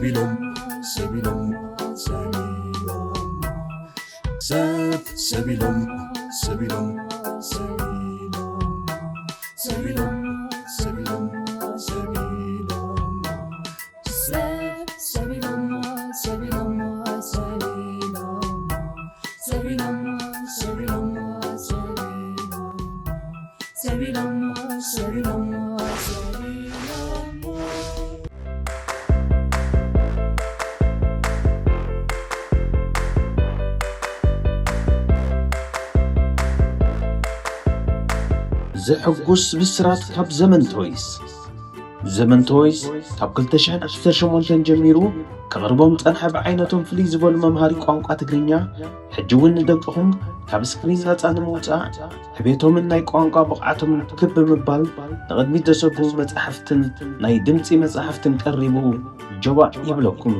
ሰቢሎም፣ ሰቢሎም፣ ሰቢሎም፣ ሰብ ሰቢሎም፣ ሰቢሎም፣ ሰቢሎም፣ ሰቢሎም፣ ሰቢሎም፣ ሰቢሎም፣ ሰብ ሰቢሎም፣ ሰቢሎም፣ ሰቢሎም፣ ሰቢሎም፣ ሰቢሎም፣ ሰቢሎም፣ ሰቢሎም፣ ሰቢሎም። ዘሐጉስ ብስራት ካብ ዘመን ቶይስ። ዘመን ቶይስ ካብ ክልተ ሽሕን ዓሰርተ ሸሞንተን ጀሚሩ ከቕርቦም ዝጸንሐ ብዓይነቶም ፍልይ ዝበሉ መምሃሪ ቋንቋ ትግርኛ፣ ሕጂ እውን ንደቅኹም ካብ ስክሪን ናጻ ንምውጻእ፣ ዕቤቶምን ናይ ቋንቋ ብቕዓቶምን ክብ ብምባል ንቕድሚት ዘሰጉሙ መጻሕፍትን ናይ ድምጺ መጻሕፍትን ቀሪቡ ጀባእ ይብለኩም።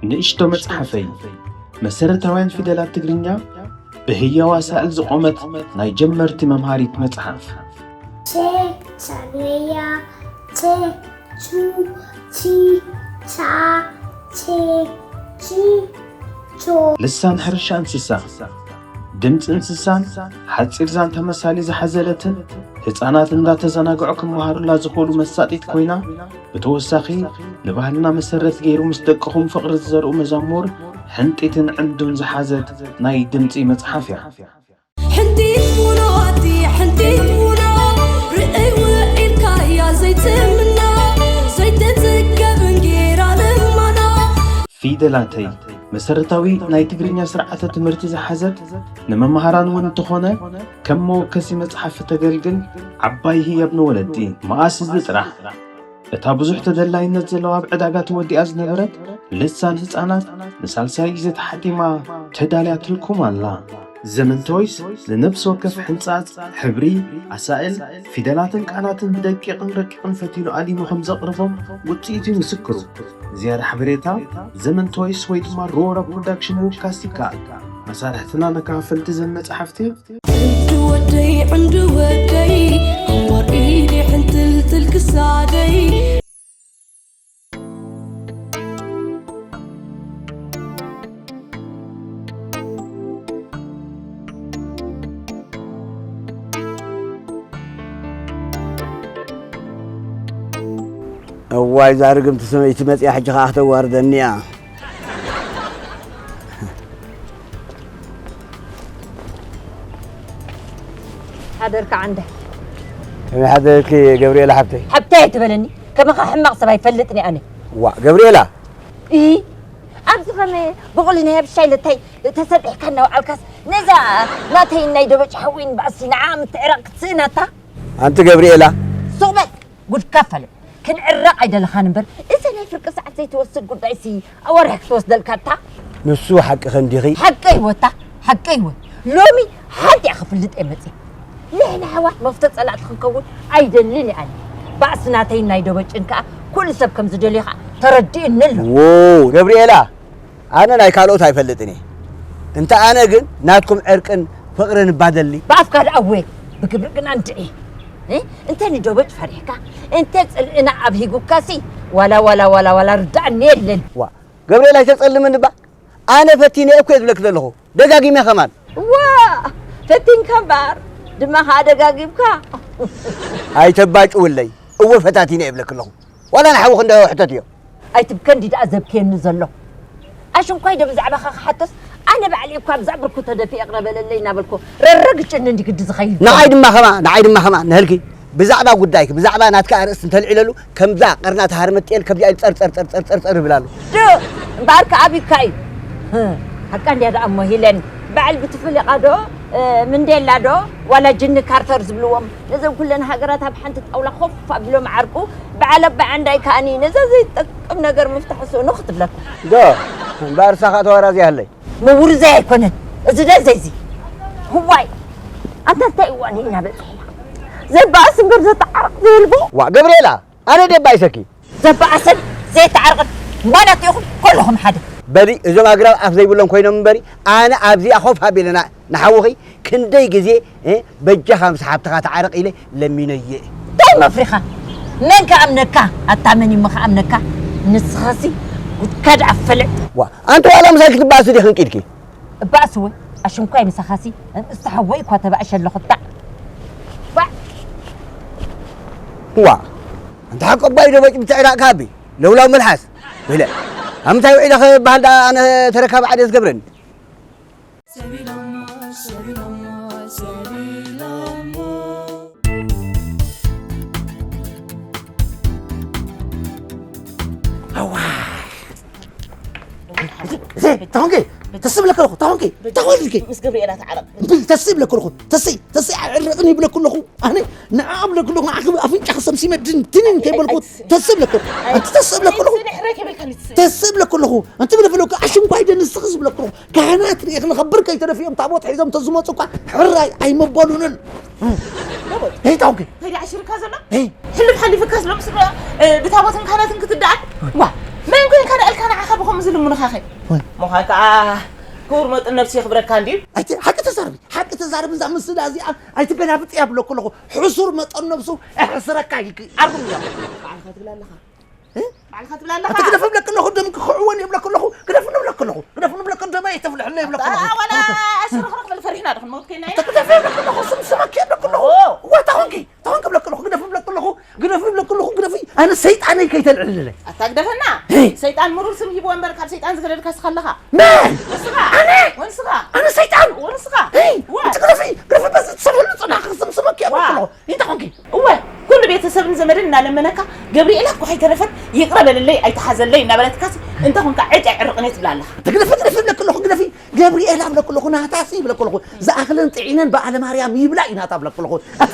ንእሽቶ መጽሓፈይ፣ መሰረታውያን ፊደላት ትግርኛ ብህያው ኣሳእል ዝቖመት ናይ ጀመርቲ መምሃሪት መጽሓፍ። ቸ፣ ቻግለያ፣ ቸ፣ ቹ፣ ቺ፣ ቻ፣ ቼ፣ ቺ፣ ቾ። ልሳን ሕርሻ እንስሳ፣ ድምፂ እንስሳን ሓፂር ዛንታ መሳሊ ዝሓዘለትን ህፃናት እንዳተዘናግዑ ክመሃሩላ ዝኽእሉ መሳጢት ኮይና፣ ብተወሳኺ ንባህልና መሰረት ገይሩ ምስ ደቅኹም ፍቕሪ ዝዘርኡ መዛሙር ሕንጢትን ዕንዱን ዝሓዘት ናይ ድምፂ መፅሓፍ እያ። ሕንጢት ውኖ ኣቲ ሕንጢት ውኖ ርዕይ ውዒልካያ ዘይትምና ዘይትጽገብ እንጌራ ልማና። ፊደላተይ መሰረታዊ ናይ ትግርኛ ስርዓተ ትምህርቲ ዝሓዘት፣ ንመምሃራን እውን እንተኾነ ከም መወከሲ መጽሓፍ ተገልግል ዓባይ ህያብ ንወለዲ። መኣስ እዚ ጥራሕ፣ እታ ብዙሕ ተደላይነት ዘለዋ ኣብ ዕዳጋ ተወዲኣ ዝነበረት ልሳን ህጻናት ንሳልሳይ ግዜ ተሓቲማ ተዳልያትልኩም ኣላ። ዘመን ቶይስ ንነፍሲ ወከፍ ሕንጻጽ፣ ሕብሪ፣ ኣሳእል፣ ፊደላትን ቃላትን ብደቂቕን ረቂቕን ፈቲኑ ኣሊሙ ከም ዘቕርቦም ውጽኢቱ እዩ ምስክሩ። ዝያዳ ሓበሬታ ዘመን ቶይስ ወይ ድማ ሮራ ፕሮዳክሽን ምውካስ ይከኣል። መሳርሕትና መከፋፈልቲ ዘን መጻሕፍቲ ዕንዱ ወደይ፣ ዕንዱ ወደይ፣ ኣንዋር ኢደይ፣ ሕንትልትል ክሳደይ። እዋይ፣ እዛ ርግምቲ ሰበይቲ መጺኣ ሕጂ ኸኣ ክተዋርደኒ እያ። ሓደርካ ዓንደ። ከመይ ሓደርኪ ገብርኤል ሓብተይ? ሓብተይ ኣይትበለኒ። ከማኻ ሕማቕ ሰብ ኣይፈልጥን እየ ኣነ። ዋ፣ ገብርኤላ! ኢ፣ ኣብዚ ኸመ ብቑሊ ናይ ኣብሻይ ለታይ ተሰጢሕካ እናወዓልካስ፣ ነዛ ናተይ ናይ ደበጭ ሓወይን ባእሲ ንዓ ምትዕራቕ ክትስእናታ? ኣንቲ ገብርኤላ! ሱቕ በል! ጉድካ ፈልጥ። ክንዕረቕ ኣይደለኻን እምበር፣ እዚ ናይ ፍርቂ ሰዓት ዘይትወስድ ጉዳይሲ ኣዋርሕ ክትወስደልካ እታ? ንሱ ሓቅኺ እንዲኺ። ሓቀይ ወታ፣ ሓቀይ ወ። ሎሚ ሓንቲ እያ ክፍልጥ እየ መፅእ። ንሕና ኣሕዋት መፍቶ ፀላእቲ ክንከውን ኣይደልን እየ ኣነ። ባእሲ ናተይን ናይ ደበጭን ከዓ ኩሉ ሰብ ከም ዝደልዮ ከዓ ተረዲኡኒ ኣሎ። ዎ፣ ገብርኤላ፣ ኣነ ናይ ካልኦት ኣይፈልጥን እየ። እንተ ኣነ ግን ናትኩም ዕርቅን ፍቕርን እባ ደሊ። ብኣፍካ ደኣ እወ፣ ብግብሪ ግን ኣንድዒ። እ? እንተ ንደበጭ ፈሪሕካ፣ እንተ ጽልእና ኣብሂጉካሲ፣ ዋላ፣ ዋላ፣ ዋላ፣ ዋላ ርዳእኒ የለን። ዋ፣ ገብርኤል ኣይተጸልመኒ እባ። ኣነ ፈቲነ እኮ እየ ዝብለኪ ዘለኹ። ደጋጊመ ከማን። ዋ፣ ፈቲንካ እምበኣር፣ ድማ ኸኣ ደጋጊምካ። ኣይተባጭውለይ። እወ ፈታቲነ እየ እብለኪ ኣለኹ። ዋላ ንሓዊ ክንደይ ሕተትዮ። ኣይትብከ እንዲ ደኣ ዘብክየኒ ዘሎ። ኣሽንኳይ ዶ ብዛዕባኻ ክሓቶስ፣ ኣነ ባዕለይ እኳ ብዛዕባ ብርኩ ተደፊኤ ቅረበለለይ እናበልኩ ረረግጭኒ እንዲ ግዲ ዝኸይድ። ንዓይ ድማ ኸማ፣ ንዓይ ድማ ኸማ፣ ንህልኪ ብዛዕባ ጉዳይኪ፣ ብዛዕባ ናትኪ ኣርእስቲ እንተልዒለሉ፣ ከምዛ ቀርና ተሃርመት ጤል ከምዚኣ ኢሉ ጸር፣ ጸር፣ ጸር፣ ጸር፣ ጸር፣ ጸር ይብል ኣሎ። ዶ፣ እምበኣር ከኣ ኣቢካ እዩ። ህ፣ ሓቃ እንድያ ደኣ እሞ ሂለን፣ በዓል ብትፍሊቓ ዶ፣ እ፣ ምንዴላ ዶ፣ ዋላ ጅኒ ካርተር ዝብልዎም፣ ነዘን ኩለን ሃገራት ኣብ ሓንቲ ጣውላ ኮፍ ኣቢሎም ዓርቁ፣ በዓል ኣባይ ዓንዳይ ከኣኒ ነዛ ዘይጠቅም ነገር ምፍታሕ ስእኑ ክትብለካ። ዶ፣ እምበኣር ሳኻ ተዋራዚ ኣለይ። ምውርዛይ ኣይኮነን፣ እዚ ደዘይዚ። ህዋይ፣ ኣንታ እንታይ እዋን ኢና በጺሕና? ዘበኣስ እምበር ዘተዓርቕ ዘየልቦ። ዋ፣ ገብርኤላ፣ ኣነ ደባ ይሰኪ። ዘበኣሰን ዘየተዓርቕን ማናት ኢኹም? ኮለኹም ሓደ። በሊ፣ እዞም ኣግራብ ኣፍ ዘይብሎም ኮይኖም እምበሪ፣ ኣነ ኣብዚኣ ኮፍ ኣቢለና ንሓውኺ ክንደይ ግዜ፣ እ፣ በጃኻ ምስ ሓብትኻ ተዓረቕ ኢለ ለሚነየ። እንታይ መፍሪኻ? መን ከኣምነካ? ኣታ መን እዩ ከኣምነካ? ንስኻሲ ጉድካ ደኣ ፈልጥ። ዋ፣ ኣንቲ ዋላ ምሳይ ክትበኣሲ ዲኺ ቂድኪ? እባእሲ ወይ ኣሽንኳይ ምሳኻሲ፣ እስቲ ሓወይ እኳ ተባእሸ ኣለኹ። እታ ዋ፣ ኣንቲ ሓቆባይ ዶ በጭ ብትዕራቕ ካቢ ለውላው መልሓስ። ወይለ፣ ኣብ ምንታይ ውዒለ ክበሃል ደኣ ኣነ ተረካቢ ዓዲ ዝገብረኒ? ኣዋ። እዚ፣ እዚ፣ ታሆንኪ፣ ተስእ ብለክ ኣለኹ፣ ታሆንኪ፣ ታሆንኪ። ምስ ገብርኤላ ተዓረቕ። እምቢ፣ ተስእ ብለክ ኣለኹ፣ ተስእ፣ ተስእ፣ ኣዕርቕኒ ይብለክ ኣለኹ። ኣነ ንዓ ብለክ ኣለኹ፣ ንዓኺ ኣፍንጫኺ ሰምሲመ ድንትንን ከይበልኩ፣ ኣይ፣ ኣይ፣ ተስእ ብለክ ኣለኹ። ኣንቲ ተስእ ብለክ ኣለኹ። ኣይ፣ ስኒ ሕራይ ከይበልካ ንስእ። ተስእ ብለክ ኣለኹ። ኣንቲ ብለክ ኣለኹ፣ ኣሽንኳይ ደንስኺ ዝብለክ ኣለኹ። ካህናት ርኤ ክነኸብር ከይተረፊኦም ታቦት ሒዞም ተዝመጹ እኳ ሕራይ ኣይመበሉንን። ሄይ፣ ታውቂ? ከይዲ ዓሽርካ ዘሎ? ሄይ። ሕልፍ ሓሊፍካ ስለ ምስ፣ እ፣ ብታቦትን ካህናትን ክትደኣል? ዋ፣ መን ኮይንካ ደኣልካ ንዓኻ ብኸምኡ ዝልምኑኻኸ? ወይ። ምዃን ከኣ ክቡር መጠን ነብሲ የኽብረካ እንድዩ። ኣይቲ፣ ሓቂ ተዛረቢ፣ ሓቂ ተዛረቢ፣ እዛ ምስላ እዚኣ ኣይትገላብጥያ ብለኩ ኣለኹ። ሕሱር መጠን ነብሱ እሕስረካ ይክ-፣ ዓርኩም እያ። ባዕልኻ ትብላ ኣለኻ። እ? ባዕልኻ ትብላ ኣለኻ። ኣቲ ግደፍ እብለክ ኣለኹ፣ ደም ክኽዕወን እየ እብለክ ኣለኹ፣ ግደፍ ንብለክ ኣለኹ፣ ግደፍ ንብለክ ደመ እየ ተፍልሕለ እብለክ ኣለኹ። ኣታ ዋላ ኣሽርኽርኽ በል ፈሪሕና ዶ ክንመውት ኮይና ኢና? ኣቲ ግደፍ እብለክ ኣለኹ፣ ስም ስመክ እየ እብለክ ኣለኹ። ኦ። ወታ ኾንኪ፣ ታ ኾንኪ እብለክ ኣለኹ፣ ግደፍ እብለክ ኣለኹ፣ ግደፍ እብለክ ኣለኹ፣ ግደፊ። ኣነ ሰይጣነይ ከይተልዕልለይ። ኣታ ግደፈና። ሄይ። ሰይጣን ምሩር ስም ሂብዎ እምበር ካብ ሰይጣን ዝገደልካ ስኻ ኣለኻ። መን? ንስኻ። ኣነ? ወንስኻ። ኣነ ሰይጣን? ወንስኻ። ሄይ፣ ዋ። ኣቲ ግደፊ፣ ግደፊ በዚ ትሰርሕሉ ጽናሕ ክስም ስመክ እየ እብለክ ዋ። ኣለኹ። እንታይ ኾንኪ? እወ፣ ኩሉ ቤተሰብን ዘመድን እናለመነካ፣ ገብርኤላ እኮ ከይተረፈት ይቕረ በልለይ፣ ኣይትሓዘለይ እናበለትካስ፣ እንተ ኾንካ ዕጭ ኣይዕርቕን እየ ትብላ ኣለኻ። ግደፊ፣ ግደፊ እብለኪ ኣለኹ፣ ግደፊ። ገብርኤላ እብለኪ ኣለኹ፣ ናታሲ እብለኪ ኣለኹ። ዝኣኽለን ጥዒነን በዓለ ማርያም ይብላ እዩ ናታ እብለኪ ኣለኹ። ኣቲ፣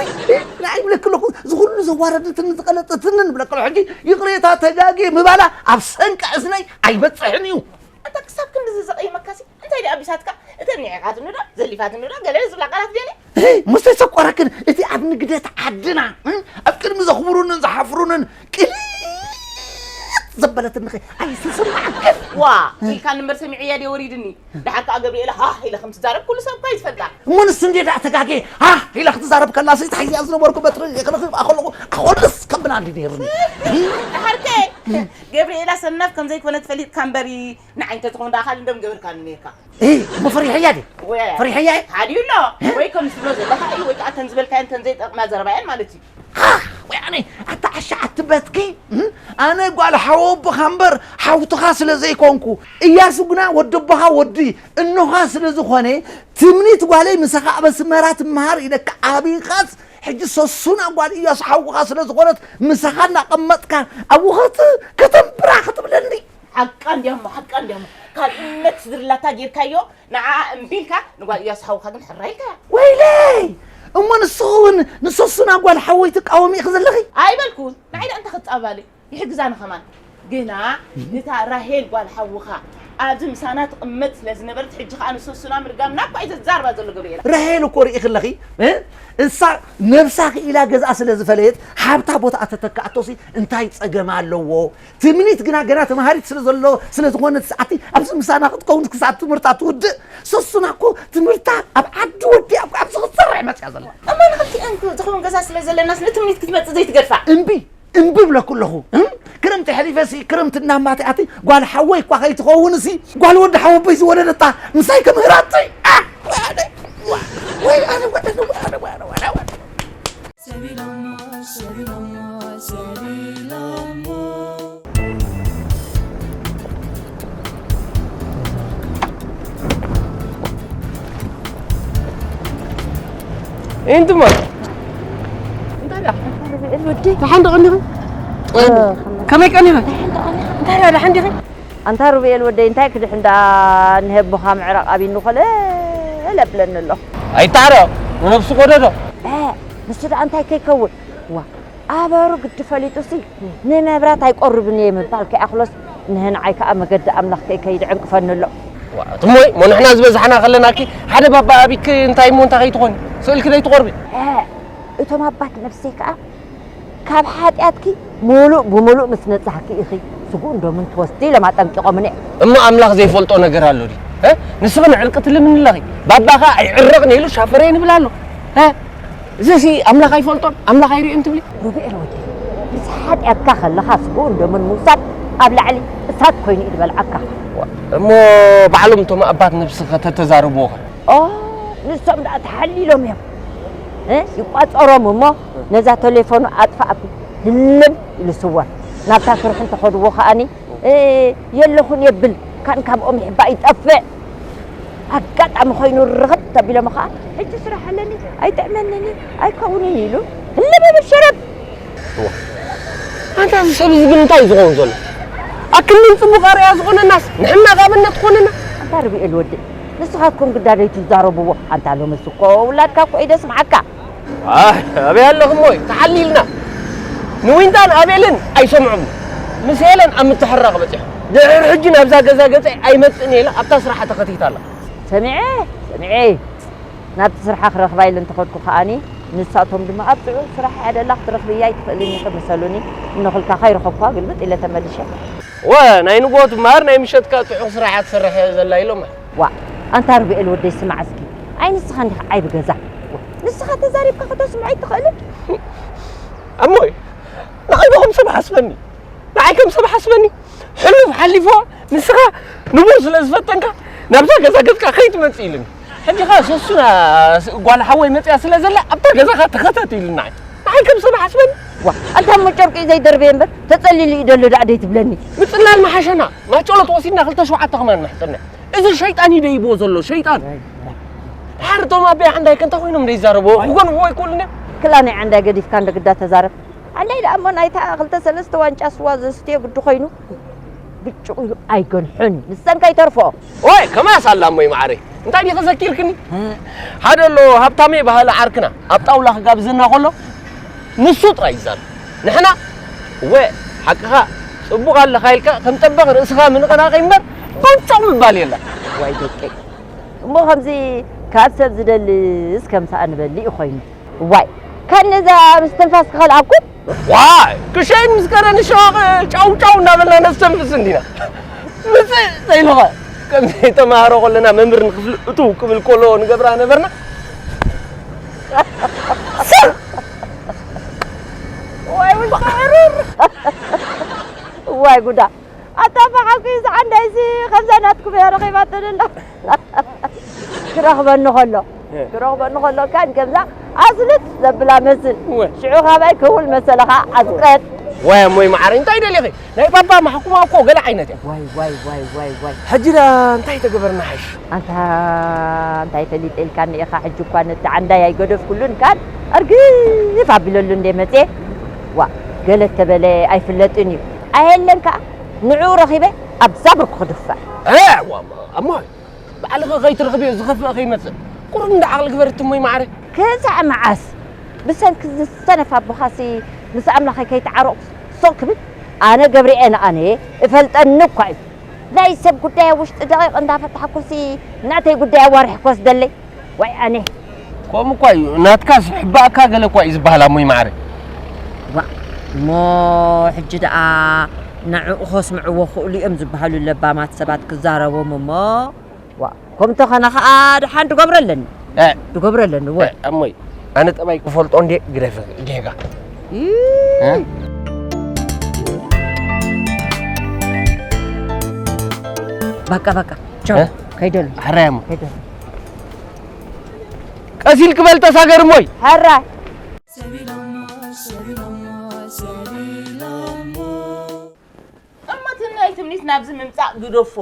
ንዓይ እብለኪ ኣለኹ፣ እዚ ኩሉ ዘዋረደትንን ዝቐለጠትንን እብለኪ ኣለኹ። ሕጂ ይቕሬታ ተጋግየ ምባላ ኣብ ሰንቂ እዝነይ ኣይበጽሕን እዩ። ኣታ ክሳብ ክንድዚ ዘቐይመካሲ፣ እንታይ ደኣ ኣቢሳትካ? እተን ኒዒቓትኒ ዶ፣ ዘሊፋትኒ ዶ፣ ገለ ዝብላ ቃላት ደልየ? እህ፣ ሙሴ ሰቆረክን፣ እቲ ኣብ ንግደት ዓድና፣ እም፣ ኣብ ቅድሚ ዘኽብሩንን ዝሓፍሩንን ቅልጥ ዘበለትንኸ ኣይስስማዕክን? ዋ፣ ኢልካኒ እምበር ሰሚዐያ ድየ ወሪድኒ። ደሓር ከኣ ገብርኤላ ሃህ ኢለ ከም ትዛረብ ኩሉ ሰብ እኳ እዩ ዝፈልጣ። እሞ ንሱ እንዴ ደኣ ተጋጌ ሃህ ኢለ ክትዛረብ ከላሲ፣ ተሒዘያ ዝነበርኩ በትሪ ክረኽብ ከለኹ፣ ኣኾልስ ከብላ እንዲ ነይሩኒ። ደሓርከ፣ ገብርኤላ ሰናፍ ከም ዘይኮነት ፈሊጥካ እምበሪ፣ ንዓይ እንተትኾን ደኣ ካልእ እንደምገበርካኒ ነይርካ። እይ፣ እሞ ፈሪሐያ ድየ? ወ-፣ ፈሪሐያ እየ? ሓዲኡ ኣሎ። እ? ወይ ከም ዝብሎ ዘለኻ እዩ፣ ወይ ከዓ እተን ዝበልካየን እተን ዘይጠቕማ ዘረባ እየን ማለት እዩ። ሃ! ወይ ኣነ፣ ኣታ ዓሻ ኣትበትኪ፣ እም? ኣነ ጓል ሓወቦኻ እምበር ሓውትኻ ስለ ዘይኮንኩ፣ እያሱ ግና ወዲ ኣቦኻ ወዲ እኖኻ ስለ ዝኾነ፣ ትምኒት ጓለይ ምሳኻ ኣብ ኣስመራ ትመሃር ኢለካ ዓቢኻስ፣ ሕጂ ሰሱና ጓል እያሱ ሓውኻ ስለ ዝኾነት፣ ምሳኻ እናቐመጥካ ኣብኡ ከት-፣ ከተንብራ ክትብለኒ። ሓቃ እንድያ እሞ፣ ሓቃ እንድያ እሞ። ካልእነት ስድርላታ ጌርካዮ፣ ንዓኣ እምቢ ኢልካ፣ ንጓል እያሱ ሓውካ ግን ሕራይ ኢልካያ። ወይለይ! እሞ ንስኺ እውን ንሰሱና ጓል ሓወይ ትቃወሚ ኢኺ ዘለኺ? ኣይበልኩን። ንዓይ ደኣ እንታይ ክጻባሊ? ይሕግዛኒ ከማን። ግና እታ ራሄል ጓል ሓውኻ ኣብዚ ምሳና ትቕመጥ ስለ ዝነበረት፣ ሕጂ ኸኣ ንሰሱና ምርጋምና እኳ እዩ ዘዛርባ ዘሎ ገብርኤላ። ራሄል እኮ ርኢኺ ኣለኺ፣ እ? እሳ ነብሳ ክኢላ ገዝኣ ስለ ዝፈለየት፣ ሓብታ ቦታኣ ተተክኣቶሲ እንታይ ጸገም ኣለዎ? ትምኒት ግና ገና ተምሃሪት ስለ ዘሎ፣ ስለ ዝኾነት ሰዓቲ ኣብዚ ምሳና ክትከውን ክሳብ ትምህርታ ትውድእ። ሰሱና እኮ ትምህርታ ኣብ ዓዲ ወዲኣ እኮ ኣብዚ ክትሰርሕ መጽያ ዘላ። እሞ ንኽልቲኣን ዝኸውን ገዛ ስለ ዘለናስ ንትምኒት ክትመጽእ ዘይትገድፋ? እምቢ፣ እምቢ እብለኩ ኣለኹ። እም? ክረምቲ ሓሊፈሲ፣ ክረምቲ እናማትኣቲ ጓል ሓወይ እኳ ከይትኸውንሲ፣ ጓል ወዲ ሓወቦይ ዝወለደታ ምሳይ ከምህራቲ። ኣ! ወይ ኣነ፣ ወይ ኣነ፣ ወይ ኣነ፣ ወይ ኣነ፣ ወይ ኣነ፣ ወይ ኣነ፣ ወይ ኣነ። ሰቢሎሞ፣ ሰቢሎሞ፣ ሰቢሎሞ። እንትሞ። እንታይ ደኣ? ርብኤል ወደይ። ደሓን ዶ ቀኒኺ? እ፣ ከመይ ቀኒኺ? ደሓን ዶ ቀኒኺ? እንታይ ደኣ ደሓን ዲኺ? ኣንታ ሩብኤል ወደይ፣ እንታይ ክድሕን ደኣ፣ ንሄቦኻ ምዕራቕ ኣብይኒ ኮለል ኣብለኒ ኣሎ። ኣይተዓረቕ፣ ንነብሱ ጎደዶ። እ፣ ንሱ ደኣ እንታይ ከይከውን? ዋ፣ ኣበሩ ግዲ ፈሊጡሲ፣ ንመብራት ኣይቆርብን እየ ምባል ከይኣኽሎስ፣ ንህንዓይ ከኣ መገዲ ኣምላኽ ከይከይድ ዕንቅፈኒ ኣሎ። ዋ፣ እትሞይ፣ እሞ ንሕና ዝበዛሕና ከለናኪ፣ ሓደ ባባ ኣቢኪ እንታይ እሞ እንታይ ከይትኾኒ? ስእልኪ ደይትቆርቢ? እ፣ እቶም ኣባት ነፍሰይ ከኣ፣ ካብ ሓጢኣትኪ ሙሉእ ብሙሉእ ምስ ነጻህኪ ኢኺ ስግኡ እንዶ ምን ትወስዲ ኢሎም ኣጠንቂቖምኒ። እሞ ኣምላኽ ዘይፈልጦ ነገር ኣሎ ድዩ? እ? ንስኺ ንዕርቂ ትልምኒ ኣለኺ። ባባ ኸኣ ኣይዕረቕን ኢሉ ሻፈረየን ይብል ኣሎ። እ? እዚሲ ኣምላኽ ኣይፈልጦን፣ ኣምላኽ ኣይርእዮን ትብሊ? ሩብኤል ወደይ፣ ምስ ሓጢኣትካ ከለኻ ስግኡ እንዶ ምን ምውሳድ ኣብ ላዕሊ እሳት ኮይኑ እዩ ዝበልዓካ። እሞ ባዕሎም እቶም ኣባት ነብስኻ ተተዛረብዎ ኸ? ኦ፣ ንሶም ደኣ ተሓሊሎም እዮም። እ? ይቋጸሮም እሞ ነዛ ቴሌፎኑ ኣጥፋእኩ ህልም ኢሉ ስወር። ናብታ ስርሑ እንተኸድዎ ከኣኒ፣ እ፣ የለኹን የብል፣ ካን ካብኦም ይሕባእ ይጠፍእ። ኣጋጣሚ ኮይኑ ርኽብ ተቢሎም ኸኣ፣ ሕጂ ስራሕ ኣለኒ፣ ኣይጥዕመንን እዩ፣ ኣይከውንን እዩ ኢሉ ህልም ይብል ሽርብ። እዋ። ኣንታ እዚ ሰብ እዚ ግን እንታይ እዩ ዝኸውን ዘሎ? ኣክልን ጽቡቕ ኣርኣያ ዝኾነናስ ንሕና ካብ እምነት ትኾነና? ኣንታ ርብኤል ወዲ፣ ንስኻትኩም ግዳ ደይትዛረብዎ። ኣንታ ሎምስ እኮ ውላድካ እኮ እዩ ደስምዓካ። ኣይ፣ ኣበይ ኣለኹም ወይ? ተሓሊልና። ንዊንታን ኣቤልን ኣይሰምዑም። ምስ ሄለን ኣብ ምትሕራቕ በጺሑ። ድሕሪ ሕጂ ናብዛ ገዛ ገጸይ ኣይመጽእን ኢለ ኣብታ ስራሓ ተኸቲታ ኣላ። ሰሚዐ፣ ሰሚዐ። ናብቲ ስርሓ ክረኽባ ኢለ እንተኸድኩ ከኣኒ፣ ንሳቶም ድማ ኣብ ጥዑይ ስራሕ እያ ደላ ክትረኽብያ ኣይትኽእልን ኢኺ መሰሉኒ። እንኹልካ ከይረኸብኩዋ ግልብጥ ኢለ ተመሊሸ። ወ፣ ናይ ንግሆ ትመሃር፣ ናይ ምሸትካ ጥዑቕ ስራሕ እያ ትሰርሕ ዘላ ኢሎማ። ዋእ፣ ኣንታ ርብኤል ወደይ ስማዕ እስኪ። ኣይ ንስኻ እንዲኻ ዓይቢ ገዛ። ዋእ፣ ንስኻ ተዛሪብካ ከተስምዖ ኣይትኽእልን? ኣሞይ፣ ንዓይ ዶ ከም ሰብ ሓስበኒ? ንዓይ ከም ሰብ ሓስበኒ? ሕሉፍ ሓሊፍዋ፣ ንስኻ ንቡር ስለ ዝፈተንካ፣ ናብዛ ገዛ ገጽካ ከይትመጽእ ኢሉኒ። ሕጂ ኸኣ ሰሱና ስ-፣ ጓል ሓወይ መጽያ ስለ ዘላ፣ ኣብታ ገዛኻ ተኸተት ኢሉኒ ንዓይ። ንዓይ ከም ሰብ ሓስበኒ? ዋእ፣ ኣንታ እሞ ጨርቂ ዘይደርበየ እምበር፣ ተጸሊሉ እዩ ደሎ ደኣ ደይትብለኒ። ምጽላል ምሓሸና። ማጨሎት ወሲድና ክልተ ሸውዓተ ከማን ንሕጽነ። እዚ ሸይጣን እዩ ደይብዎ ዘሎ፣ ሸይጣን። ድሓር እቶም ኣበይ ዓንዳይ ከ እንታይ ኮይኖም ደይዛረቡ? ክጎንፍዎ ኣይክእሉን እዮም። ክላ ናይ ዓንዳይ ገዲፍካ እንደ ግዳ ተዛረብ። ዓንዳይ ደኣ እሞ ናይታ ክልተ ሰለስተ ዋንጫ ስዋ ዘስትዮ ግዲ ኮይኑ፣ ብጭቕ ኢሉ ኣይገንሑን። ንሰን ከይተርፍኦ። ኦይ፣ ከማስ ኣላ እሞ ይመዓረይ። እንታይ ዲኺ ዘኪርክኒ? ሓደ ኣሎ ሃብታመይ ባህሊ ዓርክና፣ ኣብ ጣውላ ክጋብዘና ከሎ፣ ንሱ ጥራይ ይዛረብ። ንሕና፣ እወ፣ ሓቅኻ፣ ጽቡቕ ኣለኻ ኢልካ፣ ከም ጠበቕ ርእስኻ ምንቕናቕ እምበር፣ ቦንጮቕ ምባል የለን። ዋይ ደቀይ። እሞ ከምዚ ካብ ሰብ ዝደልስ ከም ሰኣ ንበሊ እዩ ኮይኑ። ዋይ፣ ካብ ነዛ ምስትንፋስ ክኸልኣኩም? ዋይ፣ ክሸይን ምስ ከረን ሸዋቕ ጫው ጫው እናበልና ነስተንፍስ እንዲና። ምጽእ ዘይልኸ፣ ከምዚ ተማሃሮ ከለና መምህር ንክፍሊ እትው ክብል ከሎ ንገብራ ነበርና። ዋይ፣ ውሽጢ ዕሩር። ዋይ፣ ጉዳ። ኣታ ብሓቂ እዚ ዓንዳይሲ ከምዛ ናትኩም እያ ረኺባቶ ደላ። ክረኽበኒ ከሎ፣ እ። ክረኽበኒ ከሎ ካን ከምዛ ኣስልጥ ዘብላ መስል። እወ። ሽዑ ካባይ ክውል መሰለኻ ኣስቀጥ። ዋይ፣ ኣሞይ መዓረይ፣ እንታይ ደሊኺ? ናይ ባባ ማሕኩማ እኮ ገለ ዓይነት እያ። ዋይ፣ ዋይ፣ ዋይ፣ ዋይ፣ ዋይ። ሕጂ ዳ እንታይ ተገበርና ሓይሽ? ኣንታ እንታይ ፈሊጠ ኢልካኒ ኢኻ? ሕጂ እኳ ነቲ ዓንዳይ ኣይገደፍኩሉን ካን ኣርግፍ ኣቢለሉ እንደ መጽየ። ዋ፣ ገለ ተበለ ኣይፍለጥን እዩ። ኣየለን ከኣ ንዕኡ ረኺበ ኣብዛ ብርኩ ክድፋእ። እ፣ ዋ፣ እሞ ባዕልኺ ከይትረኽብዮ ዝኸፍእ ከይመጽእ። ቁሩብ እንዳ ዓቕሊ ግበሪ እትሞይ ማዕረ። ክሳዕ መዓስ? ብሰንኪ ዝሰነፍ ኣቦኻሲ ምስ ኣምላኸይ ከይተዓረቑ ሶቕ ክብል? ኣነ ገብርኤል ኣነ እፈልጠኒ እኳ እዩ። ናይ ሰብ ጉዳይ ኣብ ውሽጢ ደቂቕ እንዳፈታሕኩሲ ናተይ ጉዳይ ኣዋርሕ ክወስደለይ? ዋይ ኣነ። ከምኡ እኳ እዩ፣ ናትካስ ሕባእካ ገለ እኳ እዩ ዝበሃል ኣሞይ ማዕረ። ዋ፣ እሞ ሕጂ ደኣ ንዕኡ ከስምዕዎ ክእሉ እዮም ዝበሃሉ ለባማት ሰባት ክዛረቦም እሞ፣ ዋ፣ ከምኡ እንተኾነ ኸኣ ደሓን ድገብሮ ኣለኒ። እ። ድገብሮ ኣለኒ፣ ወ። እ፣ ኣሞይ፣ ኣነ ጠባይ ክፈልጦ እንዴ ግደፍ ጌጋ። እ? እ? በቃ፣ በቃ፣ ቻው። እ? ከይደሉ። ሕራይ ኣሞ። ከይደሉ። ቀስ ኢልክ በል ተሳገር እሞይ። ሕራይ። እሞ እቲ ናይ ትምኒት ናብዚ ምምጻእ ግደፎ፣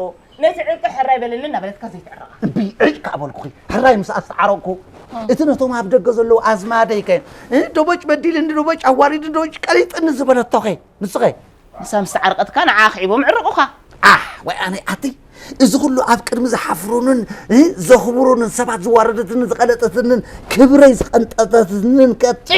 ነቲ ዕርቂ ሕራይ በለኒ እናበለትካ ዘይትዕረቓ። እምቢ፣ ዕጭ ከኣ በልኩኺ። ሕራይ ምስ ኣስተዓረቕኩ፣ እ። እቲ ነቶም ኣብ ደገ ዘለዉ ኣዝማደይ ከ፣ እ፣ ደቦጭ በዲልኒ፣ ደቦጭ ኣዋሪድኒ፣ ደቦጭ ቀሊጥኒ ዝበለቶ ከ፣ ንሱ ከ? ንሳ ምስ ተዓርቀትካ ንዓ ኣኽዒቦም ዕርቑኻ። ኣሕ፣ ወይ ኣነ ኣቲ፣ እዚ ኩሉ ኣብ ቅድሚ ዝሓፍሩንን፣ እ፣ ዘኽብሩንን ሰባት ዝዋረደትንን ዝቐለጠትንን ክብረይ ዝቐንጠጠትንን ከ፣ ፂ!